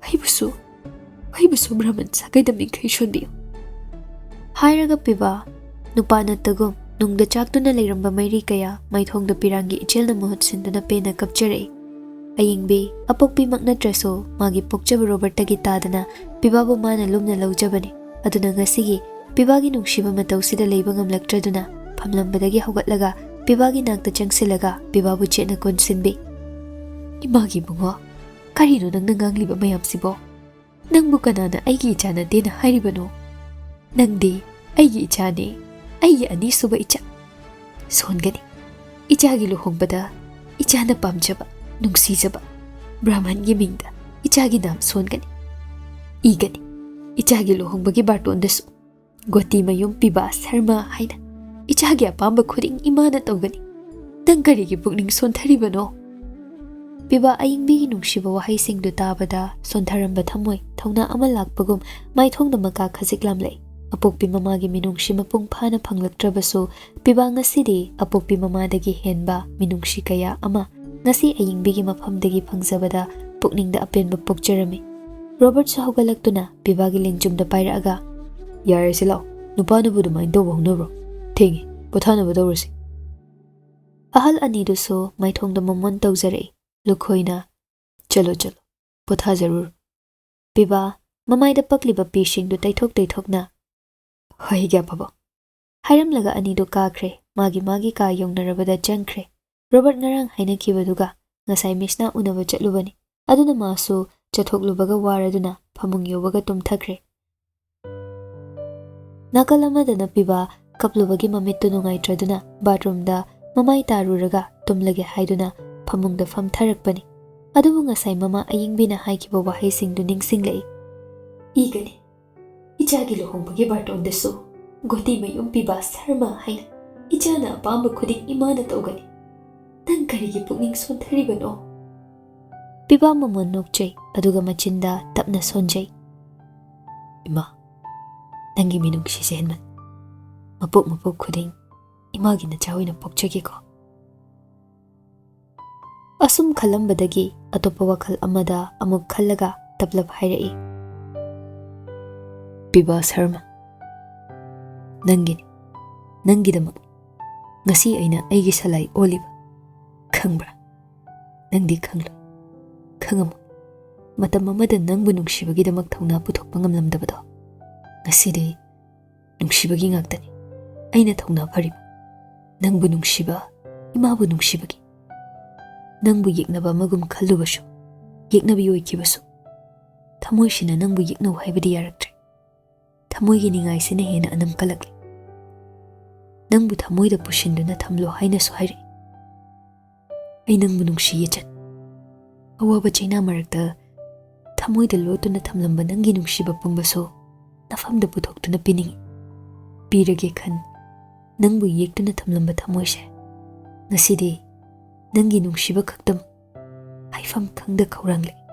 ꯑꯩꯕꯨꯁꯨ, ꯑꯩꯕꯨꯁꯨ ꯕ꯭ꯔꯥꯍꯃꯟ ꯁꯥꯒꯩꯗ ꯃꯤꯡꯈꯩ ꯁꯣꯟꯕꯤꯌꯨ꯫" ꯍꯥꯏꯔꯒ ꯄꯤꯕꯥ ꯅꯨꯄꯥ ꯅꯠꯇꯒꯨꯝ ꯅꯨꯡꯗ ꯆꯥꯛꯇꯨꯅ ꯂꯩꯔꯝꯕ ꯃꯩꯔꯤ ꯀꯌꯥ ꯃꯥꯏꯊꯣꯡꯗ ꯄꯤꯔꯥꯡꯒꯤ ꯏꯆꯦꯜꯅ ꯃꯍꯨꯠ ꯁꯤꯟꯗꯨꯅ ꯄꯦꯟꯅ ꯀꯞꯆꯔꯛꯏ꯫ ꯑꯌꯤꯡꯕꯤ, ꯑꯄꯣꯛꯄꯤꯃꯛ ꯅꯠꯇ꯭ꯔꯁꯨ ꯃꯥꯒꯤ ꯄꯣꯛꯆꯕ ꯔꯣꯕꯔꯠꯇꯒꯤ ꯇꯥꯗꯅ ꯄꯤꯕꯥꯕꯨ ꯃꯥꯅ ꯂꯨꯝꯅ ꯂꯧꯖꯕꯅꯤ꯫ ꯑꯗꯨꯅ ꯉꯁꯤꯒꯤ ꯄꯤꯕꯥꯒꯤ ꯅꯨꯡꯁꯤꯕ ꯃꯇꯧꯁꯤꯗ ꯂꯩꯕ ꯉꯝꯂꯛꯇ꯭ꯔꯗꯨꯅ ꯐꯝꯂꯝꯕꯗꯒꯤ ꯍꯧꯒꯠꯂꯒ ꯄꯤꯕꯥꯒꯤ ꯅꯥꯛꯇ ꯆꯪꯁꯤꯜꯂꯒ ꯄꯤꯕꯥꯕꯨ ꯆꯦꯠꯅ ꯀꯣꯟꯁꯤꯟꯕꯤ꯫ "ꯏꯃꯥꯒꯤ ꯏꯕꯨꯡꯉꯣ, ꯀꯔꯤꯅꯣ ꯅꯪꯅ ꯉꯥꯡꯂꯤꯕ ꯃꯌꯥꯝꯁꯤꯕꯣ? ꯅꯪꯕꯨ ꯀꯅꯥꯅ ꯑꯩꯒꯤ ꯏꯆꯥ ꯅꯠꯇꯦꯅ ꯍꯥꯏꯔꯤꯕꯅꯣ? ꯅꯪꯗꯤ ꯑꯩꯒꯤ ꯏꯆꯥꯅꯤ, ꯑꯩꯒꯤ ꯑꯅꯤꯁꯨꯕ ꯏꯆꯥ꯫ ꯁꯣꯟꯒꯅꯤ꯫ ꯏꯆꯥꯒꯤ ꯂꯨꯍꯣꯡꯕꯗ ꯏꯆꯥꯅ ꯄꯥꯝꯖꯕ, ꯅꯨꯡꯁꯤꯖꯕ ꯕ꯭ꯔꯥꯍꯃꯟꯒꯤ ꯃꯤꯡꯗ ꯏꯆꯥꯒꯤ ꯅꯥꯝ ꯁꯣꯟꯒꯅꯤ꯫ ꯏꯒꯅꯤ꯫ ꯏꯆꯥꯒꯤ ꯂꯨꯍꯣꯡꯕꯒꯤ ꯕꯥꯔꯇꯣꯟꯗꯁꯨ ꯒꯣꯇꯤꯃꯌꯨꯝ ꯄꯤꯕꯥ ꯁꯔꯃ ꯍꯥꯏꯅ ꯏꯆꯥꯒꯤ ꯑꯄꯥꯝꯕ ꯈꯨꯗꯤꯡ ꯏꯃꯥꯅ ꯇꯧꯒꯅꯤ꯫ ꯅꯪ ꯀꯔꯤꯒꯤ ꯄꯨꯛꯅꯤꯡ ꯁꯣꯟꯊꯔꯤꯕꯅꯣ?" ꯄꯤꯕꯥ ꯑꯌꯤꯡꯕꯤꯒꯤ ꯅꯨꯡꯁꯤꯕ ꯋꯥꯍꯩꯁꯤꯡꯗꯨ ꯇꯥꯕꯗ ꯁꯣꯟꯊꯔꯝꯕ ꯊꯃꯣꯏ ꯊꯧꯅꯥ ꯑꯃ ꯂꯥꯛꯄꯒꯨꯝ ꯃꯥꯏꯊꯣꯡꯗ ꯃꯀꯥ ꯈꯖꯤꯛ ꯂꯥꯝꯂꯛꯏ꯫ ꯑꯄꯣꯛꯄꯤ ꯃꯃꯥꯒꯤ ꯃꯤꯅꯨꯡꯁꯤ ꯃꯄꯨꯡ ꯐꯥꯅ ꯐꯪꯂꯛꯇ꯭ꯔꯕꯁꯨ, ꯄꯤꯕꯥ ꯉꯁꯤꯗꯤ ꯑꯄꯣꯛꯄꯤ ꯃꯃꯥꯗꯒꯤ ꯍꯦꯟꯕ ꯃꯤꯅꯨꯡꯁꯤ ꯀꯌꯥ ꯑꯃ ꯉꯁꯤ ꯑꯌꯤꯡꯕꯤꯒꯤ ꯃꯐꯝꯗꯒꯤ ꯐꯪꯖꯕꯗ ꯄꯨꯛꯅꯤꯡꯗ ꯑꯄꯦꯟꯕ ꯄꯣꯛꯆꯔꯝꯃꯤ꯫ ꯔꯣꯕꯔꯠꯁꯨ ꯍꯧꯒꯠꯂꯛꯇꯨꯅ ꯄꯤꯕꯥꯒꯤ ꯂꯦꯡꯖꯨꯝꯗ ꯄꯥꯏꯔꯛꯑꯒ, "ꯌꯥꯔꯦꯁꯦ, ꯂꯥꯛꯑꯣ꯫ ꯅꯨꯄꯥꯅꯕꯨ ꯑꯗꯨꯃꯥꯏꯅ ꯇꯧꯕ ꯍꯧꯅꯕ꯭ꯔꯣ? ꯊꯦꯡꯉꯦ꯫ ꯄꯣꯊꯥꯅꯕ ꯇꯧꯔꯁꯤ꯫" ꯑꯍꯜ ꯑꯅꯤꯗꯨꯁꯨ ꯃꯥꯏꯊꯣꯡꯗ ꯃꯣꯃꯣꯟ ꯇꯧꯖꯔꯛꯏ꯫ ꯂꯨꯈꯣꯏꯅ, "ꯆꯠꯂꯣ, ꯆꯠꯂꯣ꯫ ꯄꯣꯊꯥꯖꯔꯨꯔꯣ꯫" ꯄꯤꯕꯥ ꯃꯃꯥꯏꯗ ꯄꯛꯂꯤꯕ ꯄꯤꯁꯤꯡꯗꯨ ꯇꯩꯊꯣꯛ ꯇꯩꯊꯣꯛꯅ, "ꯍꯣꯏ, ꯏꯒꯦ ꯑꯐꯕ," ꯍꯥꯏꯔꯝꯂꯒ ꯑꯅꯤꯗꯨ ꯀꯥꯈ꯭ꯔꯦ꯫ ꯃꯥꯒꯤ ꯃꯥꯒꯤ ꯀꯥ ꯌꯧꯅꯔꯕꯗ ꯆꯪꯈ꯭ꯔꯦ꯫ ꯔꯣꯕꯔꯠ ꯉꯔꯥꯡ ꯍꯥꯏꯅꯈꯤꯕꯗꯨꯒ ꯉꯁꯥꯏ ꯃꯤꯁꯅ ꯎꯅꯕ ꯆꯠꯂꯨꯕꯅꯤ꯫ ꯑꯗꯨꯅ ꯃꯥꯁꯨ ꯆꯠꯊꯣꯛꯂꯨꯕꯒ ꯋꯥꯔꯗꯨꯅ ꯐꯃꯨꯡ ꯌꯧꯕꯒ ꯇꯨꯝꯊꯈ꯭ꯔꯦ꯫ ꯅꯥꯀꯜ ꯑꯃꯗꯅ ꯄꯤꯕꯥ ꯀꯞꯂꯨꯕꯒꯤ ꯃꯃꯤꯠꯇꯨ ꯅꯨꯡꯉꯥꯏꯇ꯭ꯔꯗꯨꯅ ꯕꯥꯠꯔꯨꯝꯗ ꯃꯃꯥꯏ ꯇꯥꯔꯨꯔꯒ ꯇꯨꯝꯂꯒꯦ ꯍꯥꯏꯗꯨꯅ ꯐꯃꯨꯡꯗ ꯐꯝꯊꯔꯛꯄꯅꯤ꯫ ꯑꯗꯨꯕꯨ ꯉꯁꯥꯏ ꯃꯃꯥ ꯑꯌꯤꯡꯕꯤꯅ ꯍꯥꯏꯈꯤꯕ ꯋꯥꯍꯩꯁꯤꯡꯗꯨ ꯅꯤꯡꯁꯤꯡꯂꯛꯏ꯫ "ꯏꯒꯅꯤ꯫ ꯏꯆꯥꯒꯤ ꯂꯨꯍꯣꯡꯕꯒꯤ ꯕꯥꯔꯇꯣꯟꯗꯁꯨ ꯒꯣꯇꯤꯃꯌꯨꯝ ꯄꯤꯕꯥ ꯁꯔꯃ ꯍꯥꯏꯅ ꯏꯆꯥꯅ ꯑꯄꯥꯝꯕ ꯈꯨꯗꯤꯡ ꯏꯃꯥꯅ ꯇꯧꯒꯅꯤ꯫ ꯅꯪ ꯀꯔꯤꯒꯤ ꯄꯨꯛꯅꯤꯡ ꯁꯣꯟꯊꯔꯤꯕꯅꯣ?" ꯄꯤꯕꯥ ꯃꯃꯣꯟ ꯅꯣꯛꯆꯩ, ꯑꯗꯨꯒ ꯃꯆꯤꯟꯗ ꯇꯞꯅ ꯁꯣꯟꯖꯩ꯫ "ꯏꯃꯥ, ꯅꯪꯒꯤ ꯃꯤꯅꯨꯡꯁꯤꯁꯦ ꯍꯦꯟꯃꯟ꯫ ꯃꯄꯣꯛ ꯃꯄꯣꯛ ꯈꯨꯗꯤꯡ ꯏꯃꯥꯒꯤ ꯅꯆꯥ ꯑꯣꯏꯅ ꯄꯣꯛꯆꯒꯦꯀꯣ꯫" ꯑꯁꯨꯝ ꯈꯜꯂꯝꯕꯗꯒꯤ ꯑꯇꯣꯞꯄ ꯋꯥꯈꯜ ꯑꯃꯗ ꯑꯃꯨꯛ ꯈꯜꯂꯒ ꯇꯞꯂꯞ ꯍꯥꯏꯔꯛꯏ, "ꯄꯤꯕꯥ ꯁꯔꯃ, ꯅꯪꯒꯤꯅꯤ, ꯅꯪꯒꯤꯗꯃꯛ ꯉꯁꯤ ꯑꯩꯅ ꯑꯩꯒꯤ ꯁꯂꯥꯏ ꯑꯣꯜꯂꯤꯕ꯫ ꯈꯪꯕ꯭ꯔꯥ? ꯅꯪꯗꯤ ꯈꯪꯂꯣꯏ, ꯈꯪꯉꯝꯃꯣꯏ꯫ ꯃꯇꯝ ꯑꯃꯗ ꯅꯪꯕꯨ ꯅꯨꯡꯁꯤꯕꯒꯤꯗꯃꯛ ꯊꯧꯅꯥ ꯄꯨꯊꯣꯛꯄ ꯉꯝꯂꯝꯗꯕꯗꯣ, ꯉꯁꯤꯗꯤ ꯅꯨꯡꯁꯤꯕꯒꯤ ꯉꯥꯛꯇꯅꯤ ꯑꯩꯅ ꯊꯧꯅꯥ ꯐꯔꯤꯕ꯫ ꯅꯪꯕꯨ ꯅꯨꯡꯁꯤꯕ, ꯏꯃꯥꯕꯨ ꯅꯨꯡꯁꯤꯕꯒꯤ꯫ ꯅꯪꯕꯨ ꯌꯦꯛꯅꯕ ꯑꯃꯒꯨꯝ ꯈꯜꯂꯨꯕꯁꯨ, ꯌꯦꯛꯅꯕꯤ ꯑꯣꯏꯈꯤꯕꯁꯨ, ꯊꯃꯣꯏꯁꯤꯅ ꯅꯪꯕꯨ ꯌꯦꯛꯅꯧ ꯍꯥꯏꯕꯗꯤ ꯌꯥꯔꯛꯇ꯭ꯔꯦ꯫ ꯊꯃꯣꯏꯒꯤ ꯅꯤꯡꯉꯥꯏꯁꯤꯅ ꯍꯦꯟꯅ ꯑꯅꯝ ꯀꯜꯂꯛꯂꯦ꯫ ꯅꯪꯕꯨ ꯊꯃꯣꯏꯗ ꯄꯨꯁꯤꯟꯗꯨꯅ ꯊꯝꯂꯣ ꯍꯥꯏꯅꯁꯨ ꯍꯥꯏꯔꯛꯏ꯫ ꯑꯩ ꯅꯪꯕꯨ ꯅꯨꯡꯁꯤ ꯌꯦꯆꯟ꯫ ꯑꯋꯥꯕ ꯆꯩꯅꯥ ꯃꯔꯛꯇ ꯊꯃꯣꯏꯗ ꯂꯣꯠꯇꯨꯅ ꯊꯝꯂꯝꯕ ꯅꯪꯒꯤ ꯅꯨꯡꯁꯤꯕ ꯄꯨꯝꯕꯁꯨ ꯅꯐꯝꯗ ꯄꯨꯊꯣꯛꯇꯨꯅ ꯄꯤꯅꯤꯡꯏ꯫ ꯄꯤꯔꯒꯦ ꯈꯟ ꯅꯪꯕꯨ ꯌꯦꯛꯇꯨꯅ ꯊꯝꯂꯝꯕ ꯊꯃꯣꯏꯁꯦ ꯉꯁꯤꯗꯤ ꯅꯪꯒꯤ ꯅꯨꯡꯁꯤꯕ ꯈꯛꯇꯃꯛ ꯍꯥꯏꯐꯝ ꯈꯪꯗ ꯈꯧꯔꯥꯡꯂꯦ꯫